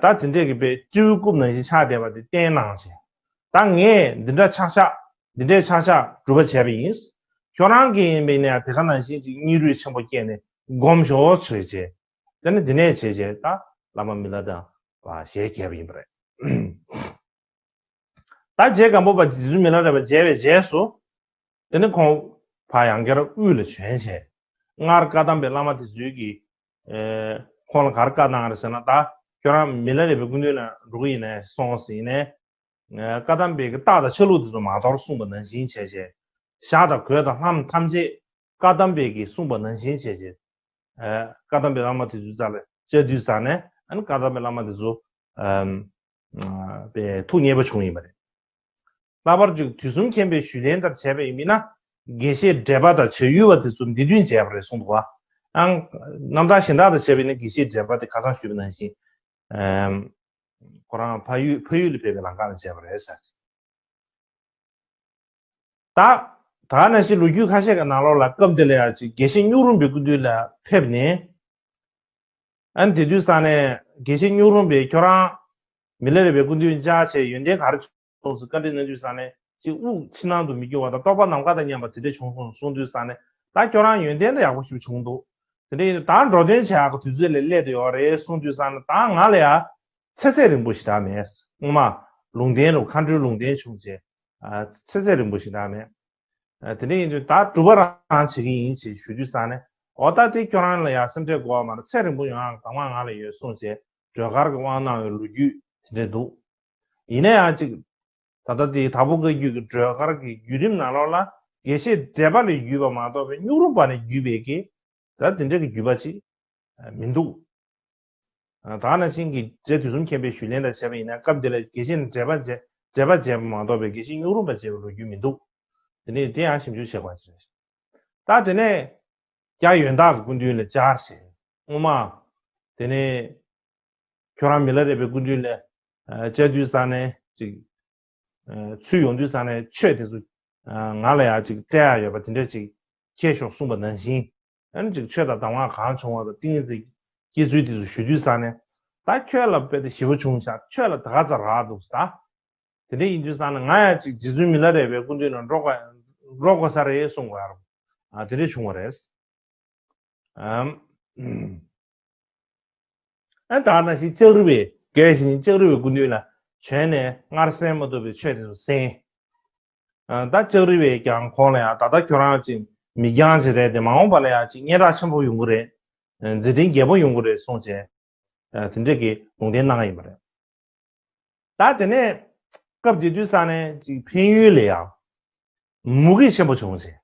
ད་དེ་འདྲའི་གི་པའི་སྤྲེའུ་རྐུབ་ནང་བཞིན་ཆགས་བསྡད་པ་དེ་བསྟན་གནང་བྱས། ད་ངས་འདི་འདྲ་ཆག་ཆག་འདི་འདྲའི་ཆག་ཆག་སྒྲུབ་པ་བྱས་པ་ཡིན། ཁྱོད་རང་གིས་ཡིན་པས་ནས་དེ་ག་ནང་བཞིན་ཅིག་སྙིང་རུས་ཆེན་པོ་སྐྱེས་ནས་སྒོམ་ཞོག་བྱས་བྱས། དེ་ནས་དེ་ནས་བྱས་བྱས་ད་བླ་མ་མི་ལ་དང་བ་ཞལ་མཇལ་བ་ཡིན་པ་རེད། ད་རྗེ་སྒམ་པོ་པ་རྗེ་བཙུན་མི་ལ་རས་པ་མཇལ་བའི་རྗེས་སུ། དེ་ནས་ཁོང་ཕར་ཡང་བསྐྱར་དབུས་ལ་བྱོན་བྱས། སྔར་བཀའ་གདམས་པའི་བླ་མ་དེ་ཚོས་ཀྱིས་ཨེ་ཁོང་ལ་ག་རེ་བཀའ་གནང་རེད་ཟེར་ན། ད་ཁྱོད་རང་མི་ལ་རས་པའི་སྐུ་མདུན་ལ་འགྲོ་གི་ཡིན་ནའི་སོང་ཟེར་ནས། ཨེ་བཀའ་གདམས་པའི་གི་རྟགས་དང་ཆ་ལུགས་དེ་ཚོ་མ་དོར་གསུངས་པ་ནང་བཞིན་བྱས་བྱས། ཞག་དང་གོས་དང་ལྷམ་ཐམས་ཅད་བཀའ་གདམས་པའི་གི་གསུངས་པ་ནང་བཞིན་བྱས་བྱས། ཨེ་བཀའ་གདམས་པའི་བླ་མ་དེ་ཚོའི་རྩ་ལ་བཅར་དུས་ཙང་ནས་ཨ་ནི་བཀའ་གདམས་པའི་བླ་མ་དེ་ཚོ་ཨམ་པའི་ཐུགས་མཉེས་པོ་བྱུང་ཡིན་པ་རེད། ལྷག་པར་དུ་དུས་གསུམ་མཁྱེན་པའི་ཞུས་ལན་ལྟར་བྱས་པ་ཡིན་ན། དགེ་བཤེས་བགྲེས་པ་དང་བྱ་ཡུལ་བ་དེ་ཚོ་འདི་མདུན་མཇལ་བ་རེད་གསུངས་འདུག་བ། ཨང་། རྣམ་ཐར་གཞན་དག་དང་བྱས་པ་ཡིན་ན་དགེ་བཤེས་བགྲེས་པ་དེ་ཁ་སང་ཞུས་པ་ནང་བཞིན། ཨམ། ཁོ་རང་ཕ་ཡུལ་ཕ་ཡུལ་ལ་ཕེབས་པའི་ལམ་ཁ་ལ་མཇལ་བ་རེད་ཟེར། ད། ད་ནང་བཞིན་ལོ་རྒྱུས་ཁ་ཤས་ཀྱི་ནང་ལོགས་ལ་སྐབས་དེ་ལ་ཡང་ཅིག་དགེ་བཤེས་སྨྱུག་རུམ་པའི་སྐུ་མདུན་ལ་ཕེབས་ནས། ཨ་ནི་དེ་དུས་ས་ནས་དགེ་བཤེས་སྨྱུག་རུམ་པས་ཁྱོད་རང་མི་ལ་རས་པའི་སྐུ་མདུན་བཅར་བྱས་ཡོན་ཏན་ག་རེ་བྱུང་སོང་ཟེར་བཀའ་འདྲི་གནང་དུས་ས་ནས་ཅིག་དབུགས་ཕྱི་ནང་དུ་མི་སྐྱོ་བ་དང་རྟོགས་པ་ནམ་མཁའ་དང་མཉམ་པ་དེ་འདྲ་བྱུང་སོང་གསུངས་དུས་ས་ནས། ད་ཁྱོད་རང་ཡོན་ཏན་དེ་ཡག་པོ་ཞིག་བྱུང་འདུག་དེ་འདྲ་ཡིན་དུས་ད་འགྲོ་དོན་བྱེད་ཡག་གི་དུས་ཚོད་ལ་སླེབས་བསྡད་ཡོད་རེད་གསུངས་དུས་ས་ནས། ད་ང་ལ་ཡང་ཚེ་ཚད་རིང་པོ་ཞེ་དྲག་མེད། སྔོན་མ་ལུང་བསྟན་རུ་མཁའ་འགྲོའི་ལུང་བསྟན་བྱུང་རྗེས། ཨ་ཚེ་ཚད་རིང་པོ་ཞེ་དྲག་མེད། ཨ་དེ་འདྲ་ཡིན་དུས་ད་སྒྲུབ་པ་རང་བྱེད་ཀྱི་ཡིན་ཞེས་ཞུ་དུས་ས་ནས། འོ་ད་དེ་ཁྱོད་རང་ལ་ཡང་སེམས་ཁྲལ་དགོས་པ་མ་རེད། ཚེ་རིང་པོ་ཡོང་ཡག་གང་མང་ང་ལ་ཡོད་གསུངས་རྗེས་སྒྲོལ་དཀར་གྱི་དབང་གནང་བའི་ལོ་རྒྱུས་དེ་འདྲ་འདུག་ཡིན་ན་ཡང་ཅིག་ད་ལྟ་དེའི་དྭགས་པོ་བཀའ་བརྒྱུད་ཀྱི་སྒྲོལ་དཀར་གྱི་བརྒྱུད་རིམ་ནང་ལོགས་ལ་དགེ་བཤེས་བགྲེས་པ་ལས་བརྒྱུད་པ་མ་གཏོགས་པའི་སྨྱུག་རུམ་པ་ནས་བརྒྱུད་པའི་གི་ད་དེ་འདྲ་གི་བརྒྱུད་པ་ཅིག་མི་འདུག་ད་ནང་བཞིན་གྱི་རྗེ་དུས་གསུམ་མཁྱེན་པའི་ཞུས་ལན་ལ་བྱས་པ་ཡིན་ན། སྐབས་འདི་ལ་དགེ་བཤེས་ནས་བགྲེས་པ་མཇལ་བགྲེས་པ་མཇལ་བ་མ་གཏོགས་པའི་དགེ་བཤེས་སྨྱུག་རུམ་པ་མཇལ་བའི་ལོ་རྒྱུས་མི་འདུག་དེ་ནས་དེ་ཡང་ཞིབ་འཇུག་བྱེད་དགོས་ཅིག་རེད། ད་དེ་ནས་རྒྱ་ཡོན་བདག་གི་སྐུ་མདུན་ལ་བཅར་བྱས་སྔོན་མ། དེ་ནས་ཁྱོད་རང་མི་ལ་རས་པའི་སྐུ་མདུན་ལ་ཨ་བཅར་དུས་ས་ནས་ཅིག་ཨ་ཚུར་ཡོང་དུས་ས་ནས་ཆོས་དེ་ཚོ་ཨ་ང་ལ་ཡང་ཅིག་སྤྲད་ཡག་ཡོད་པ་དེ་འདྲ་ཅིག་འཁྱེར་ཤོག་གསུངས་པ་ནང་བཞིན། ཨ་ནི་ཅིག་ཆོས་དང་གདམས་ངག་གང་བྱུང་བ་དང་ཏིང་ངེ་འཛིན་སྐྱེ་ཚུལ་དེ་ཚོ་ཞུ་དུས་ས་ནས། ད་ཁྱོད་ལ་དཔེ་དེ་ཞེ་པོ་བྱུང་ཤག་ཁྱོད་ལ་ད་ག་ཚོད་རག་འདུག་ད། དེ་འདྲ་ཡིན་དུས་ས་ནས་ང་ཡང་ཅིག་རྗེ་བཙུན་མི་ལ་རས་པའི་སྐུ་མདུན་ལ་འགྲོ་དགོས་འགྲོ་དགོས་ས་རེད་གསུང་དགོས་ཡ་རེད། ཨ་དེ་འདྲ་བྱུང་བ་རེད། ཨམ། ཨ་ད་ནང་བཞིན་ལྕགས་རི་བའི་རྒྱལ་བཞིན་ལྕགས་རི་བའི་སྐུ་མདུན་ལ་བྱོན་ནས་སྔར་གསན་མ་ཐུབ་པའི་ཆོས་དེ་ཚོ་གསན། ཨ་ད་ལྕགས་རི་བས་ཀྱང་ཁོང་ལ་ཡང་ད་ལྟ་ཁྱོད་རང་ཅིག་མི་རྐྱང་ཅིག་རེད་དེ། མ་འོངས་པ་ལ་ཡང་ཅིག་སྙན་གྲགས་ཆེན་པོ་ཡོང་གི་རེད། མཛད་འཕྲིན་རྒྱས་པོ་ཡོང་གི་རེད་གསུངས་བྱས། ཨ་དེ་འདྲས་ཀྱི་ལུང་བསྟན་གནང་ཡིན་པ་རེད། ད་དེ་ནས་སྐབས་དེ་དུས་ས་ནས་ཅིག་འཕན་ཡུལ་ལ་ཡང་མུ་གེ་ཆེན་པོ་བྱུང་བྱས།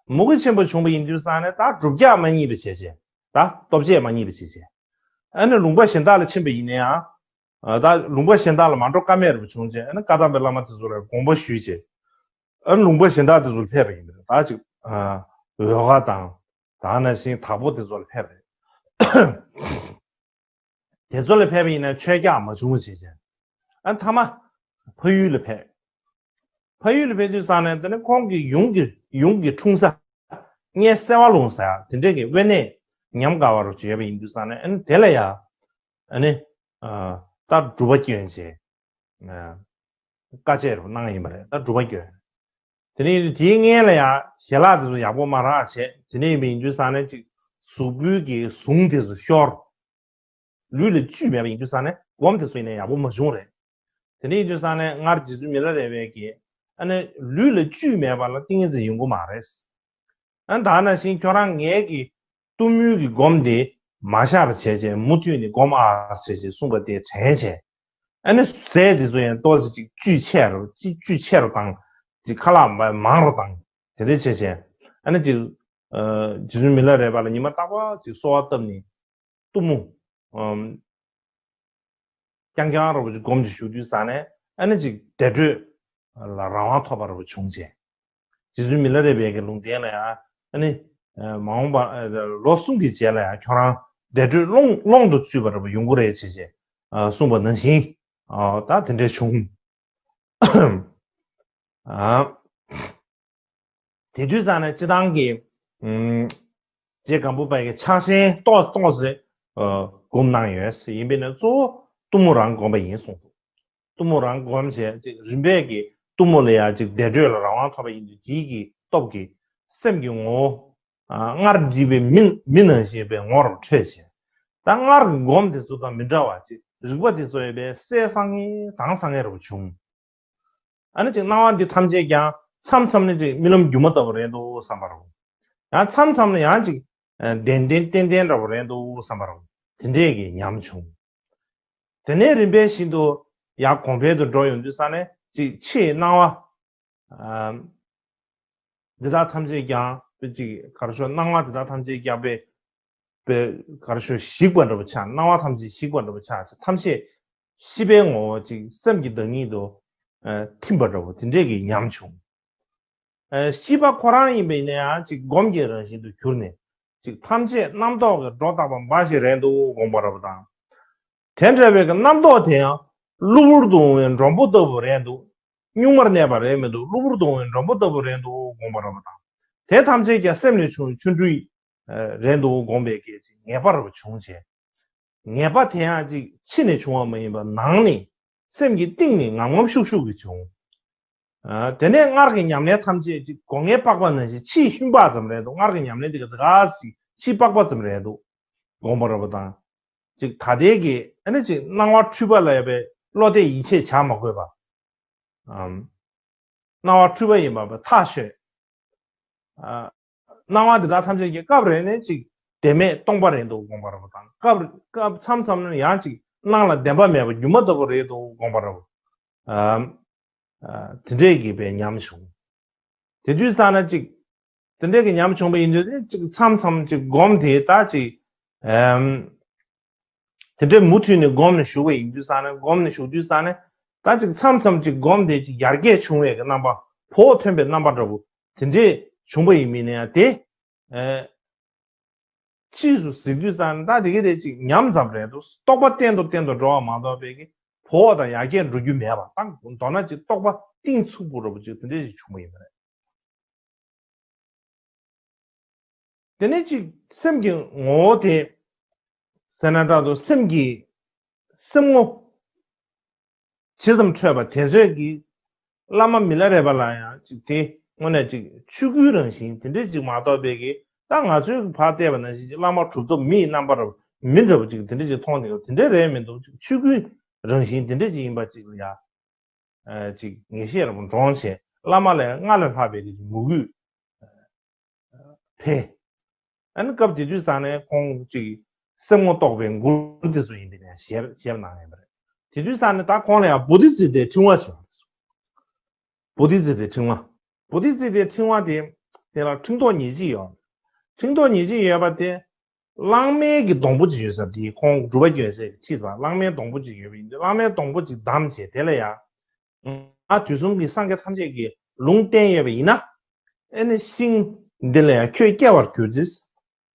མུ་གེ་ཆེན་པོ་བྱུང་བ་ཡིན་དུས་ས་ནས་ད་སྒྲུབ་རྒྱག་མ་རྙེད་པ་བྱས་བྱས། ད་སྟོབས་ཆེ་མ་རྙེད་པ་བྱས་བྱས། ཨ་ནི་ལུང་པ་གཞན་དག་ལ་ཕྱིན་པ་ཡིན་ན་ཡང་། ཨ་ད་ལུང་པ་གཞན་དག་ལ་མ་འགྲོ་ཀ་མེད་རུ་བྱུང་བྱས། ཨ་ནི་བཀའ་གདམས་པའི་བླ་མ་དེ་ཚོ་ལ་དགོངས་པ་ཞུས་བྱས། ཨ་ནི་ལུང་པ་གཞན་དག་དེ་ཚོ་ལ་ཕེབས་པ་ཡིན་པ་རེད། ད་ཅིག་ཨ་འོལ་ཁ་དང་། ད་ནང་བཞིན་དྭགས་པོ་དེ་ཚོ་ལ་ཕེབས་པ་རེད། དེ་ཚོ་ལ་ཕེབས་པ་ཡིན་ན་ཆོས་རྒྱག་མ་བྱུང་བ་བྱས་བྱས། ཨ་མཐའ་མ་ཕ་ཡུལ་ལ་ཕེབས། ཕ་ཡུལ་ལ་ཕེབས་དུས་ས་ནས་དེ་ནས་ཁོང་གི་ཡུམ་གྱི་ཡུམ་གྱི་འཁྲུངས་ས། སྔས་སེ་བ་ལུང་ཟེར་ཡ་དེ་འདྲས་ཀྱི་དབེན་གནས་ཉམས་དགའ་བ་རུ་བྱས་པ་ཡིན་དུས་ས་ནས། ཨ་ནི་དེ་ལ་ཡ་ཨ་ནི་ཨ་ད་སྒྲུབ་པ་བསྐྱོན་བྱས། ཨ་དཀའ་སྤྱད་རུ་གནང་ཡིན་པ་རེད། ད་སྒྲུབ་པ་བསྐྱོན། དེ་ནས་དེའི་སྔོན་ལ་ཡང་ཞལ་ལག་དེ་ཚོ་ཡག་པོ་མ་རག་བྱས། དེ་ནས་ཡིན་པ་ཡིན་དུས་ས་ནས་ཅིག་གཟུགས་པོའི་གི་ཟུངས་དེ་ཚོ་ཤོར། ལུས་ལ་བཅུད་མེད་པ་ཡིན་དུས་ས་ནས་སྒོམ་དེ་ཚོ་ཡིན་ན་ཡག་པོ་མ་བྱུང་རེད། དེ་ནས་ཡིན་དུས་ས་ནས་སྔར་རྗེ་བཙུན་མི་ལ་རས་པའི་གི་ཨ་ནི་ལུས་ལ་བཅུད་མེད་པ་ལ་ཏིང་ངེ་འཛིན་ཡོང་གི་མ་རེད། ཨ་ད་ནང་བཞིན་ཁྱོད་རང་ངའི་གི་གཏུམ་མོའི་གི་སྒོམ་དེ་མ་བཞག་པ་བྱས་བྱས། མུ་མཐུད་ནས་སྒོམ་ཨ་བྱས་བྱས་གསུངས་པ་དེ་དྲན་བྱས། ཨ་ནི་ཟས་དེ་ཚོ་ཡང་ཏོག་ཙམ་ཅིག་བཅུད་ཆེ་རུ་ཅིག་བཅུད་ཆེ་རུ་བཏང་། ཅིག་ཁ་ལག་མ་མང་རུ་བཏང་། དེ་འདྲ་བྱས་བྱས། ཨ་ནི་ཅིག་ཨ་རྗེ་བཙུན་མི་ལ་རས་པ་ལ་ཉི་མ་རྟག་པར་ཅིག་གསོལ་བ་བཏབ་ནས་གཏུམ་མོ་ཨམ་རྐྱང་རྐྱང་རུ་ཅིག་སྒོམ་ཅིག་བཞུགས་དུས་ས་ནས་ཨ་ནི་ཅིག་བདེ་དྲོད་ལ་རང་དབང་ཐོབ་པ་རུ་བྱུང་བྱས། རྗེ་བཙུན་མི་ལ་རས་པའི་གི་ལུང་བསྟན་ལ་ཡང་ཨ་ནི་ མ་འོངས་པ་ལོ་གསུམ་གྱི་རྗེས་ལ་ཡང་ཁྱོད་རང་བདེ་དྲོད་ཀློང་ཀློང་དུ་ཚུད་པ་འདྲ་པོ་ཡོང་གི་རེད་ཅེས་ཅེས་གསུངས་པ་ནང་བཞིན་ད་དེ་འདྲ་བྱུང་། དེ་དུས་ཙང་ནས་སྤྱི་བཏང་གི་རྗེ་སྒམ་པོ་པ་གི་ཕྱག་ཆེན་ཏོག་ཙམ་ཏོག་ཙམ་སྒོམ་གནང་ཡོད། ཡིན་པས་ན་གཙོ་བོ་གཏུམ་མོ་རང་བསྒོམ་པ་ཡིན་གསུངས་འདུག་གཏུམ་མོ་རང་བསྒོམས་བྱས་ཅིག་རིམ་པས་ཀྱི་གཏུམ་མོ་ལ་ཡང་ཅིག་བདེ་དྲོད་ལ་རང་དབང་ཐོབ་པ་ཡིན་དུས་དེའི་གི་སྟོབས་ཀྱིས་སེམས་ཀྱི་ངོ་བོ་སྔར་བསྒྲིབས་པའི་མི་མི་ནང་བཞིན་པའི་ངོ་བོར་འཕྲོད་བྱས། ད་སྔར་གྱི་སྒོམ་དེ་ཚོ་དང་མི་འདྲ་བ་ཅིག་རིག་པ་དེ་ཚོ་ཡོད་པས་གསལ་བཟང་ངེ་དྭངས་བཟང་ངེ་རུ་བྱུང་། ཨ་ནི་ཅིག་སྣང་བ་འདི་ཐམས་ཅད་ཀྱང་མཚམས་མཚམས་ནི་ཅིག་རྨི་ལམ་སྒྱུ་མ་ལྟ་བུ་རེད་འདུག་བསམ་པ་རུ། ཡང་མཚམས་མཚམས་ནི་ཡང་ཅིག་ལྡན་ལྡན་ཏན་ཏན་འདྲ་བོ་རེད་འདུག་བསམ་པ་རུ། དེ་འདྲས་ཀྱི་ཉམས་བྱུང་། དེ་ནས་རིམ་པས་བཞིན་དུ་ཡར་གོང་འཕེལ་དུ་འགྲོ་ཡོང་དུས་ས་ནས་ཅིག་ཕྱིའི་སྣང་བ་འདི་དག་ཐམས་ཅད་ཀྱང་ཅིག་ག་རེ་ཞུ་སྣང་བ་འདི་དག་ཐམས་ཅད་ཀྱང་པའི་པའི་ག་རེ་ཞུ་ཞིག་པ་འདྲ་བོ་ཆགས། སྣང་བ་ཐམས་ཅད་ཞིག་པ་འདྲ་བོ་ཆགས། ཐམས་ཅད་ཤེས་པའི་ངོ་བོ་ཅིག་སེམས་ཀྱི་བདག་ཉིད་དུ་ཐིམ་པ་འདྲ་བོ་དེ་འདྲས་ཀྱི་ཉམས་བྱུང་། ཤེས་པ་ཁོ་རང་ཡིན་པ་ཡིན་ན་ཡང་ཅིག་སྒོམ་གྱི་རང་བཞིན་དུ་གྱུར་ནས་ཅིག་ཐམས་ཅད་རྣམ་རྟོག་གི་སྒྲོ་བཏགས་པ་འབའ་ཞིག་རེད་འདུག་དགོངས་པ་རབ་དང་། དེ་འདྲ་བའི་གི་རྣམ་རྟོག་དེ་ཡང་གློ་བུར་དུ་འོང་བའི་མགྲོན་པོ་ལྟ་བུ་རེད་འདུག་གཉུག་མར་གནས་པ་རེད་མི་འདུག་གློ་བུར་དུ་འོང་བའི་མགྲོན་པོ་ལྟ་བུ་རེད་འདུག་དགོངས་པ་རབ་དང་། དེ་ཐམས་ཅད་ཀྱང་སེམས་ལས་བྱུང་བའི་ཆོ་འཕྲུལ་རེད་འདུག་དགོངས་པའི་སྐད་ཅིག་ངེས་པ་རུ་བྱུང་བྱས། ངེས་པ་དེ་ཡང་ཅིག་ཕྱི་ནས་བྱུང་བ་མ་ཡིན་པར་ནང་ནས་སེམས་ཀྱི་གཏིང་ནས་ངམ་ངམ་ཤུགས་ཤུགས་ཀྱིས་བྱུང་། དེ་ནས་སྔར་གྱི་ཉམས་ལེན་ཐམས་ཅད་ཅིག་སྒོ་ངའི་པགས་པ་ནང་བཞིན་ཕྱིའི་ཤུན་པགས་ཙམ་རེད་འདུག་སྔར་གྱི་ཉམས་ལེན་དེ་ག་ཙི་ག་ཅིག་ཕྱིའི་པགས་པ་ཙམ་རེད་འདུག་དགོངས་པ་རབ་དང་། ཅིག་ད་ལྟའི་གི་ཨ་ནི་ཅིག་སྣང་བ་འཁྲུལ་པ་ལ་ཡོད་པའི་བློ་གཏད་ཡིད་ཆེས་བྱ་མ་དགོས་པ། སྣང་བ་འཁྲུལ་པ་ཡིན་པ་ཐག་ཆོད། སྣང་བ་འདི་དག་ཐམས་ཅད་ཀྱི་སྐབས་རེ་ནས་ཅིག་བདེན་མེད་སྟོང་པ་རེད་འདུག་དགོངས་པ་རབ་དང་། སྐབས་སྐབས་མཚམས་མཚམས་ནས་ཡང་ཅིག་སྣང་ལ་བདེན་པ་མེད་པ་སྒྱུ་མ་ལྟ་བུ་རེད་འདུག་དགོངས་པ་རབ། དེ་འདྲས་ཀྱི་པའི་ཉམས་བྱུང་། དེ་དུས་ཙ་ན་ཅིག་དེ་འདྲས་ཀྱི་ཉམས་བྱུང་བ་ཡིན་དུས་ཅིག་མཚམས་མཚམས་ཅིག་སྒོམ་དེ་ད་ཅིག་དེ་འདྲའི་མུ་མཐུད་ནས་སྒོམ་ནས་བཞུགས་པ་ཡིན་དུས་ཙ་ན་སྒོམ་ནས་བཞུགས་དུས་ཙ་ན་ད་ཅིག་མཚམས་མཚམས་ཅིག་སྒོམ་དེ་ཅིག་ཡར་རྒྱས་བྱུང་བའི་གི་རྣམ་པ་བོགས་ཐོན་པའི་རྣམ་པ་འདྲ་པོ་དེ་འདྲས་བྱུང་བ་ཡིན་མིན་ནས་དེ། ཕྱིས་སུ་གཟིགས་དུས་ཙང་ད་དེ་ག་དེ་ཅིག་ཉམས་ཙམ་རེད་འདུག་རྟོགས་པ་བརྟན་དུ་བརྟན་དུ་འགྲོ་བ་མ་གཏོགས་པའི་གི་བོགས་དང་ཡར་རྒྱས་འགྲོ་རྒྱུ་མེད་པ་དང་མདོར་ན་ཅིག་རྟོགས་པ་གཏིང་ཚུགས་པོ་རུ་ཅིག་དེ་འདྲ་ཞིག་བྱུང་བ་ཡིན་པ་རེད། དེ་ནས་ཅིག་སེམས་ཀྱི་ངོ་བོ་དེ་ཟེར་ན་འདྲ་འདུག་སེམས་ཀྱི་སེམས་ངོ་ཇི་ཙམ་འཕྲོད་པ་དེ་ཚོད་ཀྱིས་བླ་མ་མི་ལ་རས་པ་ལ་ཡང་ཅིག་དེ་དངོས་གནས་ཅིག་ཆོས་སྐུའི་རང་བཞིན་དེ་འདྲས་ཅིག་མ་གཏོགས་པའི་གི་ད་ང་ཚོའི་ཕར་བལྟས་པ་ནང་བཞིན་ཅིག་བླ་མ་གྲུབ་ཐོབ་མི་ཡི་རྣམ་པ་རུ་མི་འདྲ་བ་ཅིག་དེ་འདྲས་ཅིག་མཐོང་ནས་དེ་འདྲས་རེད་མི་འདུག་ཅིག་ཆོས་སྐུའི་རང་བཞིན་དེ་འདྲས་ཅིག་ཡིན་པ་ཅིག་ལ་ཡ་ཅིག་ངེས་ཤེས་རུ་འདྲོངས་བྱས་བླ་མ་ལས་སྔར་ལས་ལྷག་པའི་གི་ཅིག་མོས་གུས། འཕེལ། ཨ་ནི་སྐབས་དེ་དུས་ཙང་ནས་ཁོང་ཅིག་སེམས་ངོ་རྟོགས་པའི་མགུར་དེ་ཚོ་ཡིན་པས་ནས་ཞེས་ཞེས་གནང་ཡོད་པ་རེད། དེ་དུས་ཙང་ནས་ད་ཁོང་ལ་ཡང་བོ་དྷི་ཙིཏྟའི་ཕྲེང་བ་བྱུང་བ་རེད། བོ་དྷི་ཙིཏྟའི་ཕྲེང་བ། བོ་དྷི་ཙིཏྟའི་ཕྲེང་བ་དེ་དེ་ལ་ཕྲེང་རྡོག་ཉེར་གཅིག་ཡོད། ཕྲེང་རྡོག་ཉེར་གཅིག་ཡོད་པ་དེ་གླང་མའི་གི་སྡོང་པོ་ཅིག་ཡོད་ས་དེ་ཁོང་སྒྲུབ་པ་སྐྱོན་སའི་ཁྲིད་པ་གླང་མའི་སྡོང་པོ་ཅིག་ཡོད་པ་ཡིན་དུས་གླང་མའི་སྡོང་པོ་ཅིག་བསྡམས་བྱས་དེ་ལ་ཡང་། ང་དུས་གསུམ་གྱི་སངས་རྒྱས་ཐམས་ཅད་ཀྱིས་ལུང་བསྟན་ཡོད་པ་ཡིན་ན། ཨེ་ནི་ཤིང་འདི་ལ་ཡང་ཁྱོད་སྐྱེ་བར་གྱུར་ཅིག་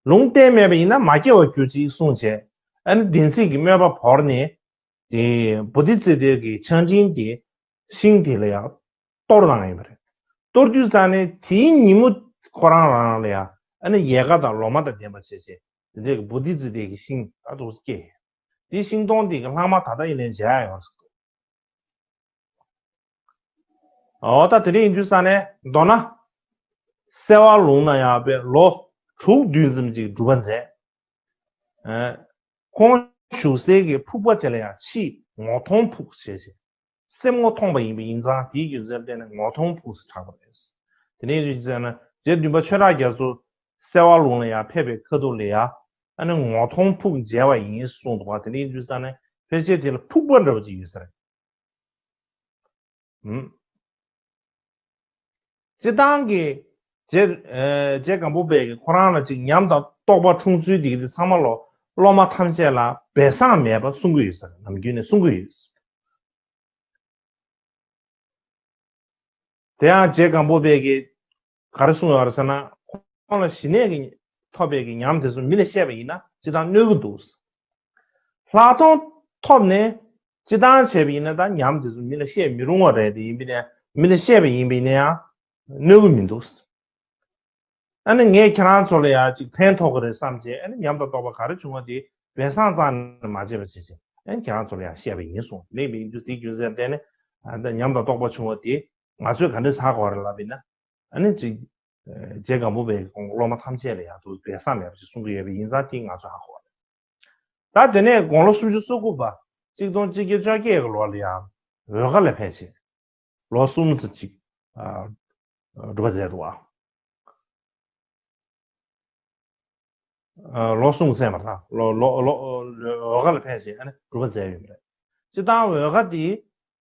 ལུང་བསྟན་མེད་པ་ཡིན་ན་མ་སྐྱེ་བར་གྱུར་ཅིག་གསུངས་བྱས། ཨེ་ནི་བདེན་ཚིག་གི་དམོད་པ་བོར་ནས། དེ་བོ་དྷི་ཙི་ཏའི་གི་ཆང་སྤྲིན་དེ་ཤིང་དེ་ལ་ཡང་གཏོར་གནང་ཡོད་པ་རེད། གཏོར་དུས་ཙང་ནས་དེའི་ཉིན་མོ་ཁོ་རང་རང་ལ་ཡང་ཨེ་ནི་ཡལ་ག་དང་ལོ་མ་དང་ལྡན་པ་བྱས་བྱས་དེ་འདྲའི་གི་བོ་དྷི་ཙི་ཏའི་གི་ཤིང་ད་དུ་སྐྱེས། དེའི་ཤིང་སྡོང་དེ་གི་ལྷག་མ་ད་ལྟ་ཡིན་ནའི་མཇལ་ཡ་ཡོང་ཟེར་འདུག་འོ་ད་དེ་འདྲ་ཡིན་དུས་ཙང་ནས་མདོར་ན། སེ་བ་ལུང་ན་ཡང་པའི་ལོ་དྲུག་བདུན་ཙམ་ཅིག་སྒྲུབ་པ་མཛད། ཨེ། ཁོང་བཞུགས་སའི་གི་ཕུག་པ་དེ་ལ་ཡང་ཕྱིའི་ངོ་མཐོང་ཕུག་ཞེས་བྱས། སེམས་ངོ་མཐོང་བ་ཡིན་པ་ཡིན་ཙང་དེའི་རྒྱུ་མཚན་བརྟེན་ནས་ངོ་མཐོང་ཕུག་ཟེར་གྲགས་པ་རེད། དེ་ནས་ཡིན་དུས་ཙང་ན་རྗེ་བདུན་པ་ཆོས་གྲགས་རྒྱ་མཚོ་སེ་བ་ལུང་ལ་ཡང་ཕེབས་པའི་ཁ་ཐུག་ལ་ཡང་ཨ་ནི་ངོ་མཐོང་ཕུག་མཇལ་བ་ཡིན་གསུངས་འདུག་པ། དེ་ནས་ཡིན་དུས་ཙང་ནས་ཕལ་ཆེར་དེ་ལ་ཕུག་པ་འདྲ་བ་ཅིག་ཡོད་ས་རེད། ཨུམ། སྤྱིར་བཏང་གི་རྗེ་ཨེ་རྗེ་སྒམ་པོ་པས་ཀྱི་ཁོ་རང་ལ་ཅིག་ཉམས་དང་རྟོགས་པ་འཁྲུངས་ཚུལ་དེ་གི་དེ་ཚང་མ་ལོ་སློབ་མ་ཐམས་ཅད་ལ་སྦས་གསང་མེད་པ་གསུང་གི་ཡོད་ཟེར། ནམ་རྒྱུན་ནས་གསུང་གི་ཡོད་ཟེར། དེ་ཡང་རྗེ་སྒམ་པོ་པས་ཀྱི་ག་རེ་གསུངས་ཡོད་རེད་ཟེར་ན། ལ་ཞི་གནས་ཀྱི་ཐོབ་པའི་གི་ཉམས་དེ་ཚོ་མི་ལ་བཤད་པ་ཡིན་ན་སྤྱིར་བཏང་གནོད་ཀྱི་འདུག། ལྷག་མཐོང་ཐོབ་ནས་སྤྱིར་བཏང་བྱས་པ་ཡིན་ན་ད་ཉམས་དེ་ཚོ་མི་ལ་བཤད་མི་རུང་བ་རེད་དེ། ཡིན་པ་ཡིན་ན་མི་ལ་བཤད་པ་ཡིན་པ་ཡིན་ན་ཡང་གནོད་ཀྱི་མི་འདུག། ཨ་ནི་ངས་ཁྱེད་རང་ཚོ་ལ་ཡང་ཅིག་ཕན་ཐོགས་ཀྱི་རེད་བསམ་བྱས། ཨ་ནི་ཉམས་དང་རྟོགས་པ་ག་རེ་བྱུང་བ་དེ་སྦས་གསང་རྩ་ནས་མ་བྱས་པ་བྱས་བྱས། ཨ་ནི་ཁྱེད་རང་ཚོ་ལ་ཡང་བཤད་པ་ཡིན་གསུངས། ལེགས་པའི་ཡིན་དུས་དེ་རྒྱུ་མཚན་བརྟེན་ནས་ཨ་ད་ཉམས་དང་རྟོགས་པ་བྱུང་བ་དེ་ང་ཚོས་ག་འདྲས་ཧ་གོ་བ་རེད་ལབ་པ་ཡིན་ན། ཨ་ནི་ཅིག་རྗེ་སྒམ་པོ་པའི་སློབ་མ་ཐམས་ཅད་ལ་ཡང་དུ་སྦས་གསང་མེད་པ་ཅིག་གསུང་གི་ཡོད་པ་ཡིན་ཙང་དེ་ང་ཚོས་ཧ་གོ་བ་རེད། ད་དེ་ནས་དགུང་ལོ་སུམ་ཅུ་སོ་དགུ་པ་གཅིག་སྟོང་གཅིག་བརྒྱ་བཅོ་བརྒྱད་ཀྱི་ལོ་ལ་ཡང་འོལ་ཁ་ལ་ཕེབས་བྱས། ལོ་གསུམ་ཙམ་ཅིག་ཨ་སྒྲུབ་པ་མཛད་འདུག་ཨ། ཨ་ལོ་གསུམ་ཙམ་མ་རེད་ད། ལོ་ལོ་ལོ་འོལ་ཁ་ལ་ཕེབས་བྱས་ཨ་ནི་སྒྲུབ་པ་མཛད་ཡོད་པ་རེད། སྤྱིར་བཏང་འོལ་ཁ་དེ་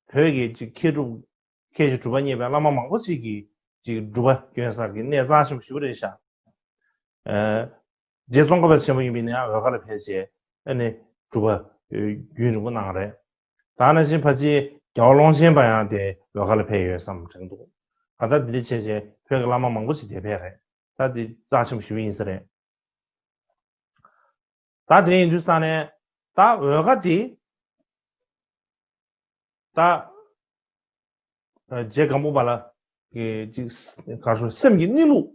བོད་ཀྱི་ཅིག་མཁས་གྲུབ་མཁས་ཤིང་གྲུབ་པ་བརྙེས་པའི་བླ་མ་མང་པོ་ཅིག་གིས་ཅིག་སྒྲུབ་པ་སྐྱོན་ས་གི་གནས་རྩ་ཆེན་པོ་ཞེ་པོ་རེད་ཤག། ཨ་རྗེ་ཙོང་ཁ་པ་ཆེན་པོ་ཡིན་པ་ཡིན་ན་ཡང་འོལ་ཁ་ལ་ཕེབས་བྱས་ཨ་ནི་སྒྲུབ་པ་རྒྱུན་རིང་པོ་གནང་རེད། ད་ནང་བཞིན་ཕལ་ཆེར་རྒྱལ་བ་ཀློང་ཆེན་པ་ཡང་དེ་འོལ་ཁ་ལ་ཕེབས་ཡོད་བསམ་དྲན་འདུག། གང་ལྟར་འདི་འདྲ་བྱས་བྱས་བོད་ཀྱི་བླ་མ་མང་པོ་ཞིག་དེ་ཕེབས་རེད། ད་དེ་རྩ་ཆེན་པོ་ཞེ་པོ་ཡིན་ས་རེད། ད་དེ་ཡིན་དུས་ས་ནས་ད་འོལ་ཁ་དེ་ད་རྗེ་སྒམ་པོ་པ་ལ་གི་ཅིག་ག་རེ་ཟེར། སེམས་ཀྱི་གནས་ལུགས་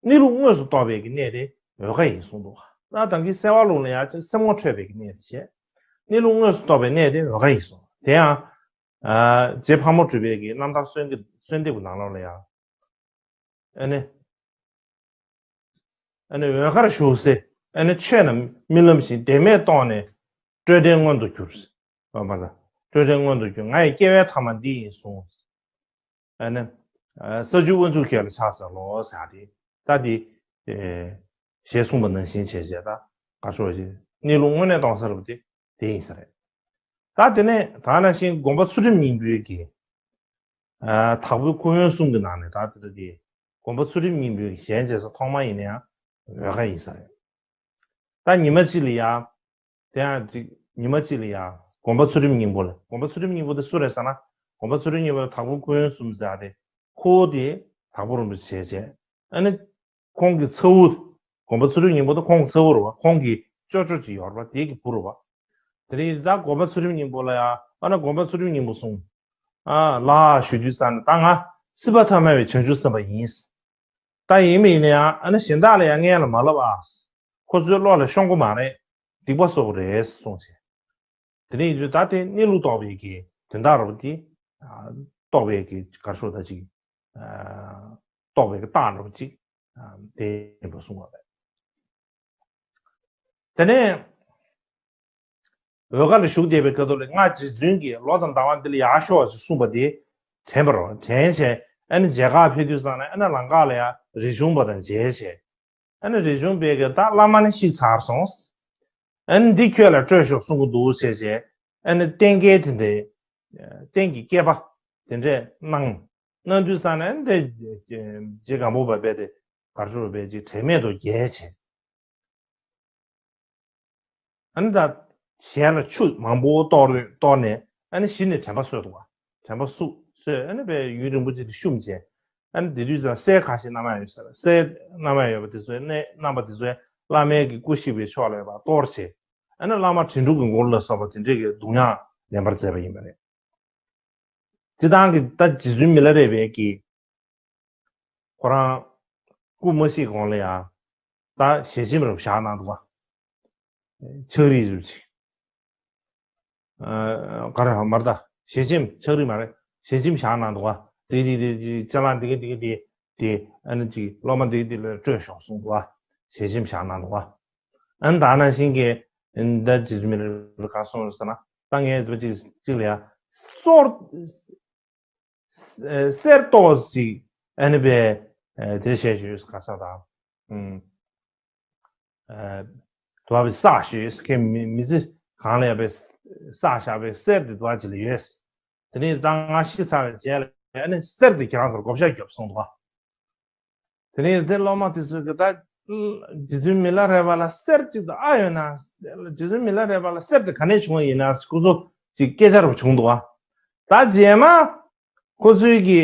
གནས་ལུགས་དངོས་སུ་རྟོགས་པའི་གི་གནས་དེ་འོལ་ཁ་ཡིན་གསུངས་འདུག། ད་ད་གིན་གསལ་བ་ལུང་ལ་ཡང་ཅིག་སེམས་ངོ་འཕྲོད་པའི་གི་གནས་དེ་བྱས། གནས་ལུགས་དངོས་སུ་རྟོགས་པའི་གནས་དེ་འོལ་ཁ་ཡིན་གསུངས། དེ་ཡང་ཨ་རྗེ་ཕག་མོ་གྲུ་པའི་གི་རྣམ་ཐར་གསོལ་འདེབས་གསོལ་འདེབས་ཀྱི་ནང་ལོགས་ལ་ཡང་། ཨ་ནི། ཨ་ནི་འོལ་ཁར་བཞུགས་སའི་ཨ་ནི་ཆོས་རྣམས་རྨི་ལམ་བཞིན་བདེན་མེད་རྟོགས་ནས་སྤྲོས་བྲལ་མངོན་དུ་གྱུར། བ་མ་ལ། སྤྲོས་བྲལ་མངོན་དུ་གྱུར། ང་ཡི་སྐྱེ་བའི་ཐ་མ་འདི་ཡིན་གསུངས། ཨ་ནི། ས་བཅུ་དབུ་མཛུག་ཁྱོད་ལ་ཕྱག་འཚལ་ལོ་ཟེར་ཏེ། ད་འདི། ཞེས་གསུངས་པ་ནང་བཞིན་བྱས་བྱས་ད་ག་ཤོག་ཞིག་གནས་ལུགས་དངོས་གནས་རྟོགས་ས་རུ་དེ་དེ་ཡིན་ས་རེད། ད་དེ་ནས་ད་ནང་བཞིན་དགོན་པ་ཚུལ་ཁྲིམས་སྙིང་པོའི་གི། ཨ་དྭགས་པོའི་ཁུ་དབོན་གསུམ་གྱི་ནང་ནས་ད་ལྟ་དེ་དགོན་པ་ཚུལ་ཁྲིམས་སྙིང་པོའི་གི་ཞལ་མཇལ་ས་ཐོག་མ་ཡིན་ན་ཡང་འོལ་ཁ་ཡིན་ས་རེད། ད་ཉི་མ་གཅིག་ལ་ཡང་དེ་ཡང་ཅིག་ཉི་མ་གཅིག་ལ་ཡང་དགོན་པ་ཚུལ་ཁྲིམས་སྙིང་པོ་ལ། དགོན་པ་ཚུལ་ཁྲིམས་སྙིང་པོ་དེ་སུ་རེད་ཟེར་ན། དགོན་པ་ཚུལ་ཁྲིམས་སྙིང་པོ་དེ་དྭགས་པོ་ཁུ་དབོན་གསུམ་ཟེར་ཡ་དེ། ཁོ་བོ་དེ་དྭགས་པོ་རིན་པོ་ཆེ་བྱས། ཨ་ནི་ཁོང་གི་ཚ་བོ། དགོན་པ་ཚུལ་ཁྲིམས་སྙིང་པོ་དེ་ཁོང་གི་ཚ་བོ་རེད་བ། ཁོང་གི་ཅོ་ཅོ་ཅིག་ཡོད་རེད་བ། དེ་གི་བུ་རེད་བ། དེ་རིང་ད་དགོན་པ་ཚུལ་ཁྲིམས་སྙིང་པོ་ལ་ཡ། ཨ་ན་དགོན་པ་ཚུལ་ཁྲིམས་སྙིང་པོ་གསུངས། ཨ་ལགས་ཞུ་དུས་ཙང་ནས་ད་ང་སྲིད་པ་ཐ་མལ་བའི་བྱང་ཆུབ་སེམས་དཔའ་ཡིན། ད་ཡིན་མིན་ཡིན་ན་ཡང་ཨ་ནི་གཞན་དག་ལ་ཡང་ངན་ལ་མ་ལབ་ཨ། ཁོ་ཚོའི་བློ་ལ་ཤོང་གི་མ་རེད། སྡིག་པ་གསོག་གི་རེད་གསུངས་བྱས། དེ་ནས་ཡིན་དུས་ད་དེ་གནས་ལུགས་རྟོགས་པའི་གི་དོན་དག་རེད་པ། དེ་ཨ་རྟོགས་པའི་གི་ག་རེ་ཞུ་ད་ཅིག་ཨ་རྟོགས་པའི་གི་རྟགས་རེད་པ་ཅིག་ཨ་དེ་ཡིན་པ་གསུངས་པ་རེད། དེ་ནས་འོལ་ཁ་ལ་བཞུགས་བསྡད་པའི་སྐབས་དུ་ལ་སྔ་རྗེ་བཙུན་གྱིས་ལོ་དང་ཟླ་བ་འདི་ལ་ཡར་ཤོག་ཅེས་གསུངས་པ་དེ་དྲན་པ་རེད། དྲན་བྱས་ཨ་ནི་མཇལ་ཁ་ཕེབས་དུས་ཙང་ནས་ཨ་ནི་ལམ་ཁ་ལ་ཡ་རས་ཆུང་པ་དང་མཇལ་བྱས། ཨ་ནི་རས་ཆུང་པས་ཀྱི་ད་བླ་མ་ནི་ཤི་ཚར་སོང་། ཨ་ནི་འདི་ཁྱོད་ལ་སྤྲོད་ཤོག་གསུང་གི་འདུག་བྱས་བྱས། ཨ་ནི་རྟེན་སྐལ་དེ་འདྲའི་རྟེན་གྱི་བསྐལ་པ་དེ་འདྲས་གནང་། གནང་དུས་ཙང་ནས་ཨ་ནི་དེ་རྗེ་སྒམ་པོ་པ་དཔེ་དེ་གར་ཤོར་བའི་ཅིག་དྲན་མེད་དུ་བརྒྱལ་བྱས། ཨ་ནི་ད་ཞལ་ལ་ཆུ་མང་པོ་གཏོར་གཏོར་ནས་ཨ་ནི་གཞི་ནས་དྲན་པ་གསོས་འདུག་བ། དྲན་པ་སུ་གསོས། ཨ་ནི་དཔེ་ཡུན་རིང་པོ་ཅིག་ཏུ་བཤུམས་བྱས། ཨ་ནི་དེ་དུས་ཙང་གསེར་ཁ་ཤས་བསྣམས་ཡོད་ས་རེད། གསེར་བསྣམས་ཡོད་པ་དེ་ཚོའི་གནས་རྣམ་པ་དེ་ཚོའི་བླ་མའི་གི་སྐུ་གཤེགས་པའི་ཕྱོགས་ལ་ཡོད་པ་གཏོར་བྱས། ཨ་ནི་བླ་མ་དྲན་དྲུག་གི་མགུར་ལ་སོགས་པ་དེ་འདྲས་ཀྱི་གདུང་དབྱངས་ལེན་པར་མཛད་པ་ཡིན་པ་རེད། སྤྱིར་བཏང་གི་ད་རྗེ་བཙུན་མི་ལ་རས་པའི་གི་ཁོ་རང་སྐུ་མ་གཤེགས་གོང་ལ་ཡང་ད་ཞལ་ཆེམས་རབ་བཞག་གནང་འདུག་བ། ཕྱག་བྲིས་རབ་ཅིག་ཨ་ག་རེ་མ་རེད་ད། ཞལ་ཆེམས་ཕྱག་བྲིས་མ་རེད། ཞལ་ཆེམས་བཞག་གནང་འདུག་བ། དེ་དེ་དེ་ཅ་ལག་འདི་ག་འདི་ག་དེ་དེ་ཨ་ནི་ཅིག་སློབ་མ་འདི་ག་འདི་ལ་སྤྲོད་ཤོག་གསུངས་འདུག་བ། ཞལ་ཆེམས་བཞག་གནང་འདུག་བ། ཨ་ནི་ད་ནང་བཞིན་གྱི་ད་རྗེ་བཙུན་མི་ལ་རས་པས་ག་གསུངས་རེད་ཟེར་ན། ད་ངས་འདི་ཅིག་ཅིག་ལ་ཡ་སོར། གསེར་ཏོག་ཅིག་ཨ་ནི་པས་དེ་བཤད་ཞུས་ག་ས་དང་། ཨུམ། ཨ་དུ་བ་བའི་བསགས་ཞུས་ཁྱེད་མི་མི་ཚེ་གང་ལས་པའི་བསགས་བཞག་པའི་གསེར་དེ་དུ་བ་ཅིག་ལ་ཡོད། དེ་ནས་ད་ང་ཤི་ཚར་བའི་རྗེས་ལ་ཨ་ནི་གསེར་དེ་ཁྱེད་རང་ཚོར་བགོ་བཤའ་རྒྱོབ་གསུངས་འདུག་བ། དེ་ནས་དེ་སློབ་མ་དེ་ཚོས་གི་ད་རྗེ་བཙུན་མི་ལ་རས་པ་ལ་གསེར་གཅིག་ཏུ་ཨ་ཡོད་ན། རྗེ་བཙུན་མི་ལ་རས་པ་ལ་གསེར་དེ་ག་ནས་བྱུང་བ་ཡིན་ན་ཁོ་ཚོ་ཅིག་སྐད་ཆ་རུ་བྱུང་འདུག་བ། ད་རྗེས་མ་ཁོ་ཚོའི་གི་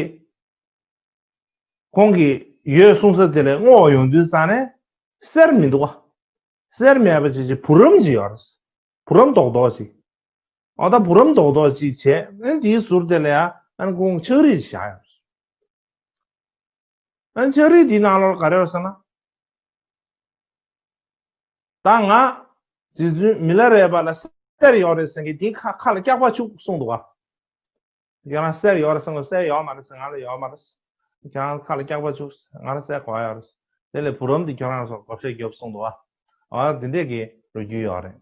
ཁོང་གི་ ཡོད་གསུང་ས་དེ་ལས་བསྔོ་བ་ཡོང་དུས་ཙང་ནས་གསེར་མི་འདུག་ག་གསེར་མེད་པ་ཅིག་ཅིག་བུ་རམ་ཅིག་ཡོད་རེད། བུ་རམ་རྡོག་རྡོག་ཅིག་ཨ་ད་བུ་རམ་རྡོག་རྡོག་ཅིག་བྱས། ཨ་ནི་དེའི་ཟུར་དེ་ལ་ཡ་ཨ་ནི་ཁོང་ཕྱག་རིས་བཞག་ཡོད་རེད། ཨ་ནི་ཕྱག་རིས་དེའི་ནང་ལོགས་ག་རེ་ཡོད་ཟེར་ན། ད་ང་རྗེ་བཙུན་མི་ལ་རས་པ་ལ་གསེར་ཡོད་རེད་ཟེར་མཁན་དེའི་ཁ་ཁ་ལ་སྐྱག་པ་བྱུག་གསུངས་འདུག་ག་ཁྱེད་རང་གསེར་ཡོད་རེད་ཟེར་གོ་གསེར་ཡོད་མ་རེད་ཟེར། ང་ལ་ཡོད་མ་རེད། ཁྱེད་རང་ཁ་ལ་སྐྱག་པ་བྱུག་ང་ལ་གསེར་གོ་ཡོད་རེད། དེ་ལས་བུ་རམ་འདི་ཁྱོད་རང་ཚོ་བགོ་བཤའ་རྒྱོབ་གསུངས་འདུག་ག་ཨ་འདི་འདྲས་ཀྱི་ལོ་རྒྱུས་ཡོད་རེད།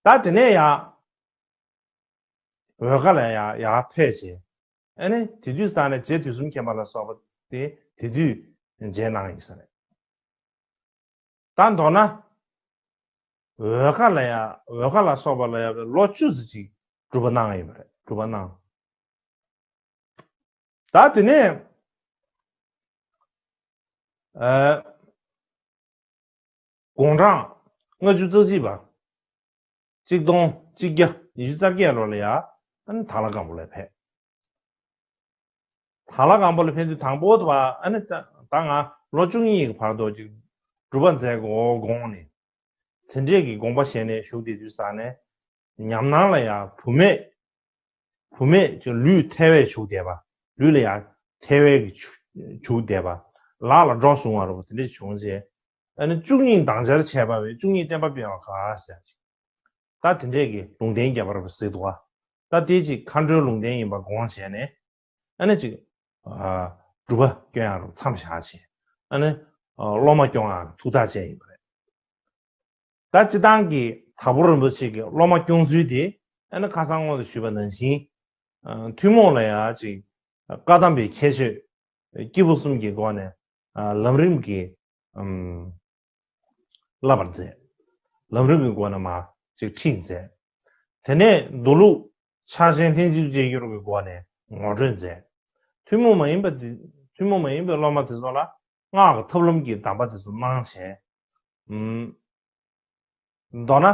ད་དེ་ནས་ཡང་འོལ་ཁ་ལ་ཡང་ཡར་ཕེབས་བྱས། ཨ་ནི་དེ་དུས་ཙང་ནས་རྗེ་དུས་གསུམ་མཁྱེན་པ་ལ་སོགས་པ་དེ་དེ་དུས་མཇལ་གནང་ཡིན་ས་རེད། ད་མདོར་ན། འོལ་ཁ་ལ་ཡ་འོལ་ཁ་ལ་སོགས་པ་ལ་ཡ་བའི་ལོ་བཅུ་ཙམ་ཅིག་སྒྲུབ་པ་གནང་ཡོད་པ་རེད། སྒྲུབ་པ་གནང་། ད་དེ་ནས་ཨ་དགུང་གྲངས་ལྔ་བཅུ་རྩ་གཅིག་པ། གཅིག་སྟོང་གཅིག་བརྒྱ་ཉི་ཤུ་རྩ་བརྒྱད་ལོ་ལ་ཡ་ཨ་ནི་དྭགས་ལྷ་སྒམ་པོ་ལ་ཕེབས། དྭགས་ལྷ་སྒམ་པོ་ལ་ཕེབས་དུས་དང་པོ་དུ་བ་ཨ་ནི་ད་ད་ང་ལོ་བཅུ་གཉིས་ཀྱི་བར་དུ་ཅིག་སྒྲུབ་པ་མཛད་དགོས་དགོངས་ནས། དེ་འདྲས་ཀྱི་དགོངས་པ་བཞེས་ནས་བཞུགས་བསྡད་དུས་ཙང་ནས་ཉམས་སྣང་ལ་ཡང་བུད་མེད་བུད་མེད་ཅིག་ལུས་ཐལ་བས་བྱུགས་བསྡད་པ། ལུས་ལ་ཡང་ཐལ་བས་ཀྱི་བྱུགས་བསྡད་པ། ལག་ལ་སྒྲོ་བཟུང་བ་རུ་དེ་འདྲས་བྱུང་རྗེས། ཨ་ནི་བཅུ་གཉིས་སྡང་ཆར་བྱས་པ་བས་བཅུ་གཉིས་བསྟན་པ་སྤེལ་བ་དགའ་ཟེར་ཅིག་ད་དེ་འདྲས་ཀྱི་ལུང་བསྟན་རྒྱབ་པ་རུ་གཟིགས་འདུག་ག་ད་དེ་ཅིག་མཁའ་འགྲོའི་ལུང་བསྟན་ཡིན་པ་དགོངས་བྱས་ནས། ཨ་ནི་ཅིག་ཨ་སྒྲུབ་པ་སྐྱོན་ཡག་རུ་མཚམས་བཞག་བྱས། ཨ་ནི་ཨ་སློབ་མ་སྐྱོང་ཡག་ཐུགས་ཐག་བཅད་ཡིན་པ་རེད། ད་སྤྱིར་བཏང་གི་དྭགས་པོ་རིན་པོ་ཆེ་གི་སློབ་མ་སྐྱོང་ཚུལ་དེ་ཨ་ནི་ཁ་སང་སྔོན་དུ་ཞུས་པ་ནང་བཞིན། ཨ་ཐུན་མོང་ལ་ཡང་ཅིག་བཀའ་གདམས་པའི་ཁྱད་ཆོས་སྐྱེས་བུ་གསུམ་གྱི་སྒོ་ནས་ཨ་ལམ་རིམ་གྱི་ཨམ་བསླབ་པར་མཛད། ལམ་རིམ་གྱི་སྒོ་ནས་མར་ཅིག་ཁྲིད་མཛད། དེ་ནས་མདོ་ལུགས་ཕྱག་ཆེན་ལྷན་ཅིག་སྐྱེས་སྦྱོར་གྱི་སྒོ་ནས་ངོ་སྤྲོད་མཛད། ཐུན་མོང་མ་ཡིན་པ་དེ་ཐུན་མོང་མ་ཡིན་པའི་སློབ་མ་དེ་ཚོ་ལ་སྔགས་ཀྱི་ཐབས་ལམ་གྱི་གདམས་པ་དེ་ཚོ་གནང་བྱས། ཨམ། མདོར་ན།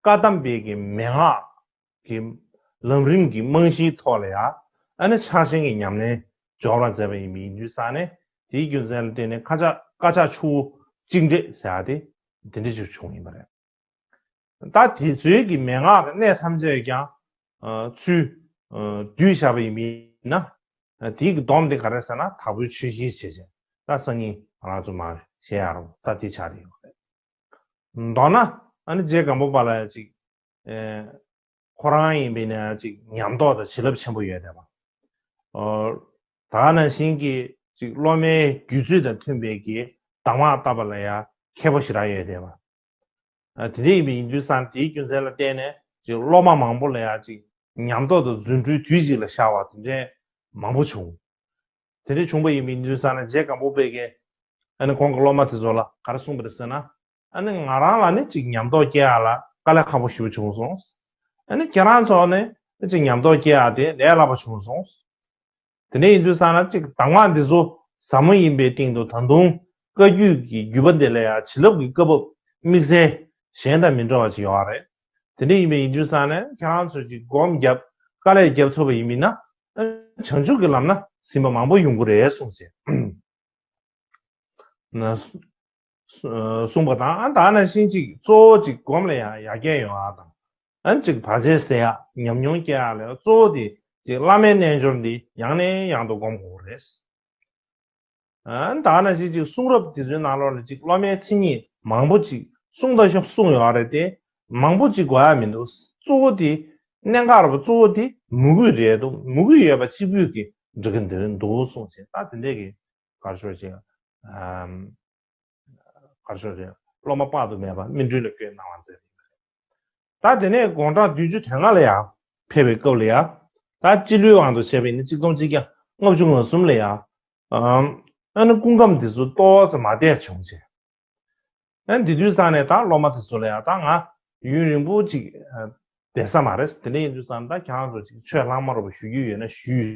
བཀའ་གདམས་པའི་གི་མན་ངག་གི་ལམ་རིམ་གྱི་རྨང་གཞིའི་ཐོག་ལ་ཡང་ཨ་ནི་ཕྱག་ཆེན་གྱི་ཉམས་ལེན་འཇོག་པར་མཛད་པ་ཡིན་པ་ཡིན་དུས་ཙང་ནས་དེའི་རྒྱུ་མཚན་ལ་བརྟེན་ནས་བཀའ་ཕྱག་བཀའ་ཕྱག་ཆུ་བོ་གཅིག་འདྲེས་ཟེར་ཡག་དེ་དེ་འདྲ་ཅིག་བྱུང་ཡིན་པ་རེད། ད་དེ་ཚོའི་གི་མན་ངག་གི་གནད་ཐམས་ཅད་ཀྱང་ཨ་ཚུར་ཨ་བསྡུས་བཞག་པ་ཡིན་པ་ཡིན་ན། ཨ་དེའི་གི་སྡོམ་དེ་ག་རེ་ཟེར་ན་དྭགས་པོའི་ཆོས་གཞིར་བྱས་བྱས་ད་སང་ཉིན་ང་རང་ཚོ་མར་བཤད་ཡག་རོ་ད་དེ་ཆགས་བསྡད་ཡོད་རེད། མདོར་ན་ཨ་ནི་རྗེ་སྒམ་པོ་པ་ལ་ཅིག་ཨེ་ཁོ་རང་ཡིན་པས་ན་ཅིག་ཉམས་རྟོགས་དང་བྱིན་རླབས་ཆེན་པོ་ཡོད་བསྡད་པ། ཨོ། ད་ག་ནང་བཞིན་གྱི་ཅིག་སློབ་མའི་རྒྱུད་ཚོད་དང་མཐུན་པའི་གི་གདམས་ངག་བཏབ་པ་ལ་ཡང་མཁས་པོ་ཞེ་དྲག་ཡོད་བསྡད་པ། ཨ་དེ་འདྲ་ཡིན་པ་ཡིན་དུས་ཙང་དེའི་རྒྱུ་མཚན་ལ་བརྟེན་ནས་ཅིག་སློབ་མ་མང་པོ་ལ་ཡང་ཅིག་ཉམས་རྟོགས་དང་རྫུ་འཕྲུལ་དུས་གཅིག་ལ་ཤར་བ་དེ་འདྲ་མང་པོ་བྱུང་། དེ་འདྲ་བྱུང་བ་ཡིན་པའི་དུས་ཙང་ན་རྗེ་སྒམ་པོ་པས་ཀྱིས་ཨ་ནི་ཁོང་གི་སློབ་མ་དེ་ཚོ་ལ་ག་རེ་གསུངས་པ་རེད་ཟེར་ན། ཨ་ནི་ང་རང་ལ་ནི་ཅིག་ཉམས་རྟོགས་སྐྱེ་ཡག་ལ་དཀའ་ལས་ཁག་པོ་ཞེ་པོ་བྱུང་སོང་། ཨ་ནི་ཁྱེད་རང་ཚོ་ནི་ཅིག་ཉམས་རྟོགས་སྐྱེ་ཡག་དེ་ལས་སླ་པོ་བྱུང་སོང་། དེ་འདྲ་ཡིན་དུས་ཙང་ན་ཅིག་གདམས་ངག་འདི་ཚོ་ཟབ་མོ་ཡིན་པའི་སྟེང་དུ་ད་དུང་བཀའ་བརྒྱུད་ཀྱི་བརྒྱུད་པ་འདི་ལ་ཡང་བྱིན་རླབས་ཀྱི་བཀའ་བབས་དམིགས་བསལ་གཞན་དང་མི་འདྲ་བ་ཅིག་ཡོད་རེད། དེ་འདྲ་ཡིན་པ་ཡིན་དུས་ཙང་ནས་ཁྱེད་རང་ཚོས་ཅིག་སྒོམ་བརྒྱབ་དཀའ་ལས་བརྒྱབ་ཐུབ་པ་ཡིན་མིན་ན། བྱང་ཆུབ་ཀྱི་ལམ་ན་ཟིན་པ་མང་པོ་ཡོང་གི་རེད་གསུངས་ཟེར། ན་གསུངས་པ་དང་ཨ་ད་ནང་བཞིན་ཅིག་གཙོ་བོ་ཅིག་སྒོམ་ལ་ཡང་ཡར་རྒྱས་ཡོང་ཡག་དང་། ཨ་ཅིག་བར་ཆད་སེལ་ཡག་ཉམས་མྱོང་སྐྱེ་ཡག་ལ་གཙོ་བོ་དེ་ཅིག་བླ་མའི་རྣལ་འབྱོར་འདི་ཡང་ནས་ཡང་དུ་སྒོམ་དགོས་རེད། ཨ་ད་ནང་བཞིན་ཅིག་གསུང་རབ་དེ་ཚོའི་ནང་ལོགས་ལ་ཅིག་སློབ་མའི་མཚན་ཉིད་མང་པོ་ཅིག་གསུང་དང་ཤོབ་གསུང་ཡོད་རེད་དེ། མང་པོ་ཅིག་དགོས་ཡག་མི་འདུག་གཙོ་བོ་དེ་གནད་འགག་རེད་པ། གཙོ་བོ་དེ་མོས་གུས་རེད་འདུག་མོས་གུས་ཡོད་པ་གཅིག་པུས་ཀྱིས་འགྲིག་གི་འདུག་གསུངས་བྱས་ད་དེ་འདྲས་ཀྱི་གར་ཤོར་ཅིག་ཨམ། གར་ཤོར་ཅིག་སློབ་མ་དཔག་ཏུ་མེད་པ་སྨིན་གྲོལ་ལ་བཀོད་གནང་བ་མཛད་པ་ཡིན་པ་རེད། ད་དེ་ནས་དགུང་གྲངས་བདུན་ཅུ་དོན་ལྔ་ལ་ཡང་ཕེབས་པའི་སྐབས་ལ་ཡང་། ད་སྤྱི་ལོའི་དབང་དུ་བྱས་པ་ཡིན་ན་གཅིག་སྟོང་གཅིག་བརྒྱ་ལྔ་བཅུ་ང་གསུམ་ལ་ཡང་། ཨ་ནི་སྐུ་ཁམས་འདི་ཚོ་ཏོག་ཙམ་མ་བདེ་བྱུང་བྱས། ཨ་ནི་དེ་དུས་ཙང་ནས་ད་སློབ་མ་དེ་ཚོ་ལ་ཡང་ད་ང་ཡུན་རིང་པོ་ཅིག་བསྡད་ས་མ་རེད། དེ་འདྲ་ཡིན་དུས་ཙང་ད་ཁྱེད་རང་ཚོ་ཅིག་ཆོས་ལྷག་མ་རོགས་པ་ཞུ་རྒྱུ་ཡོད་ན་ཞུས།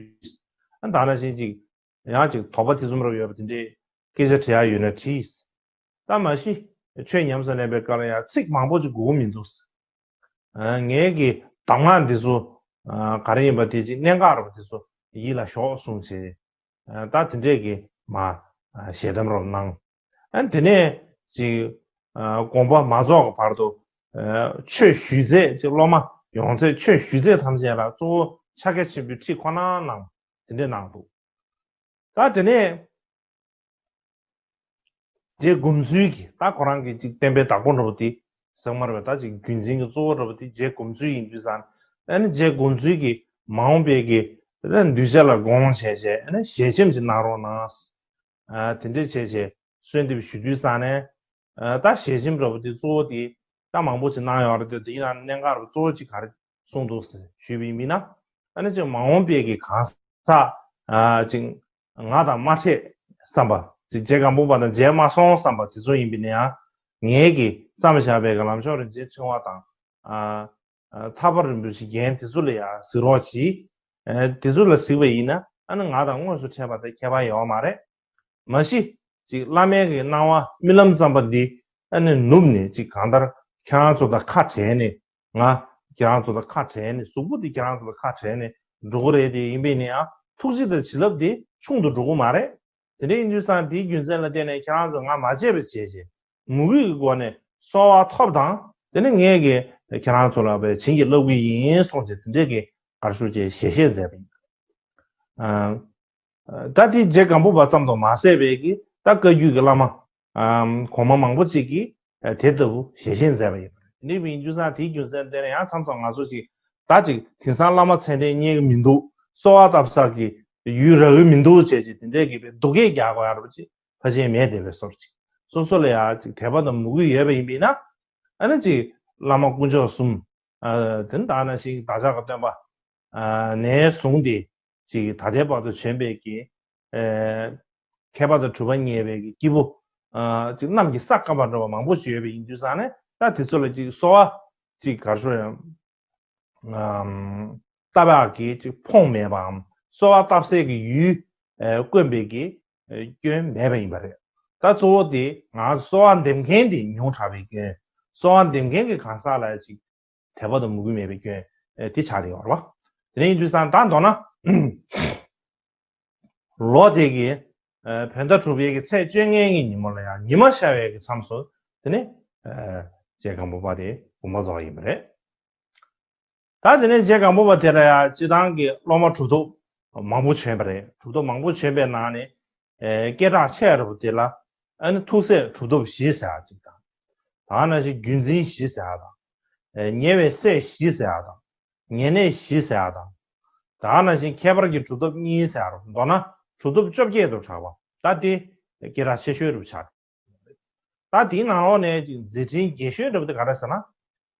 ཨ་ནི་ད་ནང་བཞིན་ཅིག་ཡང་ཅིག་དོགས་པ་དེ་ཚོ་མ་རོགས་ཡོད་པ་དེ་འདྲའི་སྐད་ཆ་དྲི་ཡག་ཡོད་ན་དྲིས། ད་མ་གཞི་ཆོས་ཉམས་སུ་ལེན་པའི་སྐབས་ལ་ཡང་ཚིག་མང་པོ་ཅིག་དགོས་མི་འདུག་ཨ་ངའི་གི་གདམས་ངག་འདི་ཚོ་ཨ་ག་རེ་ཡིན་པ་དེ་ཅིག་གནད་འགག་རེད་པ་དེ་ཚོ་ཡིད་ལ་ཞོག་གསུངས་བྱས། ཨ་ད་དེ་འདྲས་ཀྱི་ མ་ཞལ་འདེབས་རོགས་གནང་། ཨ་ནི་དེ་ནས་ཅིག་དགོངས་པ་མ་རྫོགས་ཀྱི་བར་དུ་ཆོས་ཞུས་ཚད་ཅིག་སློབ་མ་ཡོང་ཚད་ཆོས་ཞུས་ཚད་ཐམས་ཅད་ལ་གཙོ་བོ་ཕྱག་རྒྱ་ཆེན་པོའི་ཁྲིད་ཁོ་ན་གནང་དེ་འདྲས་གནང་འདུག་ད་དེ་ནས་རྗེ་སྒོམ་ཚུལ་གྱི་ད་ཁོ་རང་གི་ཅིག་བསྟན་པའི་བདག་པོ་འདྲ་པོ་དེ་ཟེར་མ་རེད་པས། ད་ཅིག་རྒྱུན་འཛིན་གྱི་གཙོ་བོ་འདྲ་པོ་དེ་རྗེ་སྒོམ་ཚུལ་ཡིན་དུས་ཙང་ཨ་ནི་རྗེ་སྒོམ་ཚུལ་གྱིས་མ་འོངས་པའི་གི་གདུལ་བྱ་ལ་དགོངས་བྱས་བྱས་ཨ་ནི་ཞལ་ཆེམས་ཅིག་གནང་རོགས་གནང་། དེ་འདྲས་བྱས་བྱས་གསོལ་འདེབས་ཞུ་དུས་ཙང་ནས་ད་ཞལ་ཆེམས་འདྲ་པོ་དེ་གཙོ་བོ་དེ་ད་མང་པོ་ཅིག་གནང་ཡོད་རེད་དེ། དེ་ཡིན་ན་གནད་འགག་རུ་གཙོ་བོ་ཅིག་ག་རེ་གསུངས་འདུག་ཟེར་ཞུས་པ་ཡིན་ན་ཨ་ནི་ཅིག་མ་འོངས་པའི་གི་གང་ཟག་ཅིག་ང་དང་མ་འཕྲད་བསམ་པ་ཅིག་རྗེ་སྒམ་པོ་པ་དང་མཇལ་མ་སོང་བསམ་པ་དེ་ཚོ་ཡིན་པ་ཡིན་ན་ཡང་ངའི་གི་བརྩམས་བཞག་པའི་གི་ལམ་མཆོག་རིན་ཆེན་ཕྲེང་བ་དང་ཐར་པ་རིན་པོ་ཆེའི་རྒྱན་དེ་ཚོ་ལ་ཡང་གཟིགས་རོགས་གྱིས། དེ་ཚོ་ལ་གཟིགས་པ་ཡིན་ན་ཨ་ནི་ང་དང་དངོས་སུ་འཕྲད་པ་དང་ཁྱད་པར་ཡོད་མ་རེད། མ་གཞི་ཅིག་བླ་མའི་གི་གནང་བ་རྨི་ལམ་ཙམ་པ་འདི་ཨ་ནི་ནུབ་ནས་ཅིག་གང་ལྟར་ཁྱེད་རང་ཚོ་དང་ཁ་བྲལ་ནས་ང་ཁྱེད་རང་ཚོ་དང་ཁ་བྲལ་ནས་གཟུགས་པོ་འདི་ཁྱེད་རང་ཚོ་དང་ཁ་བྲལ་ནས་འགྲོ་གི་རེད་དེ། ཡིན་པས་ན་ཡང་ཐུགས་རྗེ་དང་བྱིན་རླབས་འདི་ཆུང་དུ་འགྲོ་གི་མ་རེད། དེ་འདྲ་ཡིན་དུས་ཙང་དེའི་རྒྱུ་མཚན་ལ་བརྟེན་ནས་ཁྱེད་རང་ཚོ་ང་མ་བརྗེད་པ་བྱས་བྱས་མོས་གུས་ཀྱི་སྒོ་ནས་གསོལ་བ་ཐོབ་དང་དེ་ནས་ངས་ཀྱི་ཁྱེད་རང་ཚོ་ལ་བྱིན་གྱིས་བརླབ་ཀྱི་ཡིན་གསུངས་བྱས་དེ་འདྲས་ཀྱི་གར་ཞུ་བྱས་ཞལ་བཞེས་མཛད་པ་ཡིན། ད་དེ་རྗེ་སྒམ་པོ་པ་ཙམ་དུ་མ་ཟད་པའི་གི་ད་བཀའ་བརྒྱུད་ཀྱི་བླ་མ་གོང་མ་མང་པོ་ཅིག་གིས་དེ་ལྟ་བུ་ཞལ་བཞེས་མཛད་པ་ཡིན་པ་རེད། དེ་འདྲ་ཡིན་དུས་ཙང་དེའི་རྒྱུ་མཚན་དེ་ནས་ཡང་མཚམས་མཚམས་ང་ཚོ་ཅིག་ད་ཅིག་དེང་སང་བླ་མ་མཚན་ལྡན་རྙེད་ཀྱི་མི་འདུག་གསོལ་བ་བཏབ་ས་གི་ཡུལ་རག་གི་མི་འདུག་བྱས་ཅིག་དེ་འདྲས་ཀྱི་སྡུག་སྐད་རྒྱག་དགོས་ཡ་རེད་པ་ཅིག་ཕལ་ཆེར་མེད་བསྡད་པའི་སོར་ཅིག་སོ་སོ་ལ་ཡང་ཅིག་དད་པ་དང་མོས་གུས་ཡོད་པ་ཡིན་པས་ན་ཨ་ནི་ཅིག་བླ་མ་དཀོན་མཆོག་གསུམ་དེ་ནི་ད་ནང་བཞིན་བདག་ཅག་གི་སྟོན་པ་ནས་བཟུང་སྟེ་ཅིག་ད་ལྟའི་བར་དུ་བྱོན་པའི་གི་མཁས་པ་དང་གྲུབ་པ་བརྙེས་པའི་གི་སྐྱེས་བུ་ཅིག་གནམ་གྱི་ས་བཀབ་པ་འདྲ་བ་མང་པོ་ཞིག་ཡོད་པ་ཡིན་དུས་ཙང་ནས་ད་དེ་ཚོ་ལ་ཅིག་གསོལ་བ་ཅིག་གར་ཞུ་ཡང་བཏབ་ཡག་གི་ཅིག་ཕོངས་མེད་པའམ་གསོལ་བ་བཏབ་སའི་གི་ཡུལ་དཀོན་པའི་གི་སྐྱོན་མེད་པ་ཡིན་པ་རེད། ད་གཙོ་བོ་དེ་ང་གསོལ་བ་འདེབས་མཁན་དེ་ཉུང་དྲགས་པའི་སྐྱོན། གསོལ་བ་འདེབས་མཁན་གྱི་གང་ཟག་ལ་ཅིག་དད་པ་དང་མོས་གུས་མེད་པའི་སྐྱོན་དེ་ཆགས་བསྡད་ཡོད་རེད་པ། དེ་ནས་ཡིན་དུས་ཙང་ད་མདོར་ན་ལོ་དེ་གི་བོད་ཟླ་དྲུག་པའི་གི་ཚེས་བཅོ་ལྔའི་གི་ཉིན་མོ་ལ་ཡང་ཉི་མ་ཤར་བའི་གི་མཚམས་སུ་དེ་ནས་རྗེ་སྒམ་པོ་པ་དེ་དགོངས་པ་རྫོགས་ཡིན་པ་རེད། ད་དེ་ནས་རྗེ་སྒམ་པོ་པ་དེ་ལ་ཡང་སྤྱི་བཏང་གི་སློབ་མ་གྲུབ་ཐོབ་མང་པོ་བྱོན་པ་རེད། གྲུབ་ཐོབ་མང་པོ་བྱོན་པའི་ནང་ནས་སྐད་གྲགས་ཆེ་བ་དེ་ལ་ཨ་ནི་ཐུགས་སྲས་གྲུབ་ཐོབ་བཞི་ཟེར་ཡག་ཅིག་དང་། ད་ནང་བཞིན་བརྒྱུད་འཛིན་བཞི་ཟེར་ཡག་དང་། ཉེ་བའི་སྲས་བཞི་ཟེར་ཡག་དང་། ཉེ་གནས་བཞི་ཟེར་ཡག་དང་། ད་ནང་བཞིན་ཁྱད་པར་གྱི་གྲུབ་ཐོབ་གཉིས་ཟེར་ཡག་རུ་མདོར་ན་གྲུབ་ཐོབ་བཅོ་བརྒྱད་དུ་གྲགས་པ་ད་དེ་སྐད་གྲགས་ཆེ་ཤོས་རུ་ཆགས། ད་དེའི་ནང་ལོགས་ནས་ཅིག་མཛད་འཕྲིན་རྒྱས་ཤོས་འདྲ་པོ་དེ་ག་རེ་ཟེར་ན།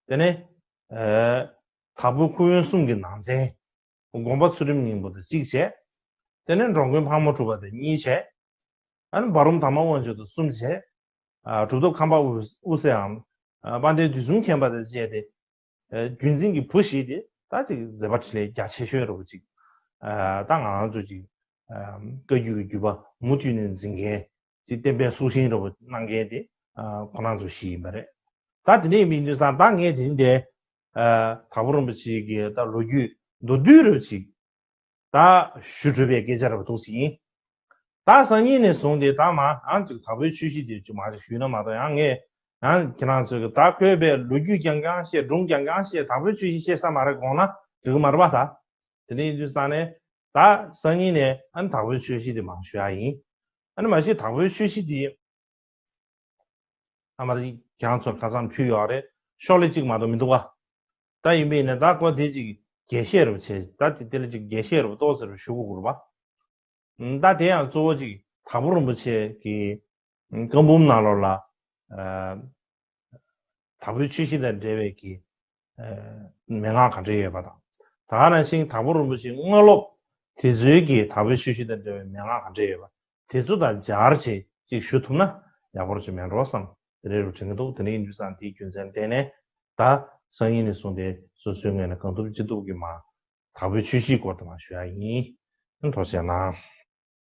དེ་ནས་དྭགས་པོའི་ཁུ་དབོན་གསུམ་གྱི་ནང་ཚན། དགོངས་པ་ཚུལ་ཁྲིམས་སྙིང་པོ་དང་གཅིག་བྱས། དེ་ནས་འགྲོ་མགོན་ཕག་མོ་གྲུ་པ་དང་གཉིས་བྱས། ཨ་ནི་འབའ་རོམ་དར་མ་དབང་ཕྱུག་དང་གསུམ་བྱས། གྲུབ་ཐོབ་ཁམས་པ་དབུ་སེའམ་དཔལ་ལྡན་དུས་གསུམ་མཁྱེན་པ་དང་བཅས་ཏེ། རྒྱུན་འཛིན་གྱི་བུ་བཞི་དེ་ད་ཅིག་མཛད་པ་འཕྲིན་ལས་རྒྱ་ཆེ་ཤོས་རུ་ཅིག་ད་ང་རང་ཚོ་ཅིག་བཀའ་བརྒྱུད་ཀྱི་བརྒྱུད་པ་མུ་མཐུད་ནས་འཛིན་མཁན་ཅིག་བསྟན་པའི་སྲོག་ཤིང་རུ་གནང་མཁན་དེ་ཁོ་རང་ཚོ་བཞི་ཡིན་པ་རེད། ད་དེ་འདྲ་ཡིན་དུས་ཙང་ད་ངས་དེ་རིང་དེ་དྭགས་པོ་རིན་པོ་ཆེ་གི་ད་ལོ་རྒྱུས་མདོར་བསྡུས་རུ་ཅིག་ད་ཞུ་གྲུབ་པའི་སྐད་ཆ་རེ་བ་འདུག་ཟིན། ད་སང་ཉིན་ནས་བཟུང་སྟེ་ད་མ་ཨང་ཅིག་དྭགས་པོའི་ཆོས་གཞི་དེ་ཅིག་མ་ཅིག་ཞུས་ན་མ་གཏོགས་ཡང་ངས་ཡང་ཁྱེད་རང་ཚོས་ཀྱི་ད་ཁོས་པའི་ལོ་རྒྱུས་རྐྱང་རྐྱང་བཤད་སྒྲུང་རྐྱང་རྐྱང་བཤད་དྭགས་པོའི་ཆོས་གཞི་བཤད་ས་མ་རེད་དགོངས་ན་འགྲིག་གི་མ་རེད་པ། ད་དེ་འདྲ་ཡིན་དུས་ཙང་ནས་ད་སང་ཉིན་ནས་ཨ་ནི་དྭགས་པོའི་ཆོས་གཞི་དེ་མ་ཞུ་ཡ་ཡིན། ཨ་ནི་མ་གཞི་དྭགས་པོའི་ཆོས་གཞི་དེ། ཨ་མ་ཁྱེད་རང་ཚོར་ཁ་སང་ཕུལ་ཡོད་རེད། ཤོག་ལྷེ་གཅིག་མ་གཏོགས་མི་འདུག་ག་ད་ཡིན་པས་ན་ད་ཁོ་དེ་གཅིག་རྒྱས་བཤད་རུ་བྱས་ད་དེ་དེ་ལ་གཅིག་རྒྱས་བཤད་རུ་ཏོག་ཙམ་རུ་ཞུ་དགོས་དགོས་རེད་པ། ད་དེ་ཡང་གཙོ་བོ་གཅིག་དྭགས་པོ་རིན་པོ་ཆེ་གི་བཀའ་འབུམ་ནང་ལོགས་ལ་དྭགས་པོའི་ཆོས་གཞི་དང་འབྲེལ་བའི་གི་མན་ངག་ག་འདྲ་ཡོད་པ་དང་། ད་ག་ནང་བཞིན་དྭགས་པོ་རིན་པོ་ཆེའི་དངོས་སློབ་དེ་ཚོའི་གི་དྭགས་པོའི་ཆོས་གཞི་དང་འབྲེལ་བའི་མན་ངག་ག་འདྲ་ཡོད་པ། དེ་ཚོ་དང་སྦྱར་བྱས་ཅིག་ཞུ་ཐུབ་ན་ཡག་པོ་ཅིག་མེད་འགྲོ་བསམ་དེ་འདྲའི་རུ་དྲན་གྱི་འདུག་དེ་འདྲ་ཡིན་དུས་ཙང་དེའི་རྒྱུ་མཚན་བརྟེན་ནས་ད་སང་ཉིན་ནས་བཟུང་སྟེ་སོ་སོའི་ངོས་ནས་གང་ཐུབ་ཅི་ཐུབ་ཀྱིས་མ་དྭགས་པོའི་ཆོས་གཞིའི་སྐོར་དུ་མ་ཞུ་ཡ་ཡིན། ཐུགས་རྗེ་གནང་།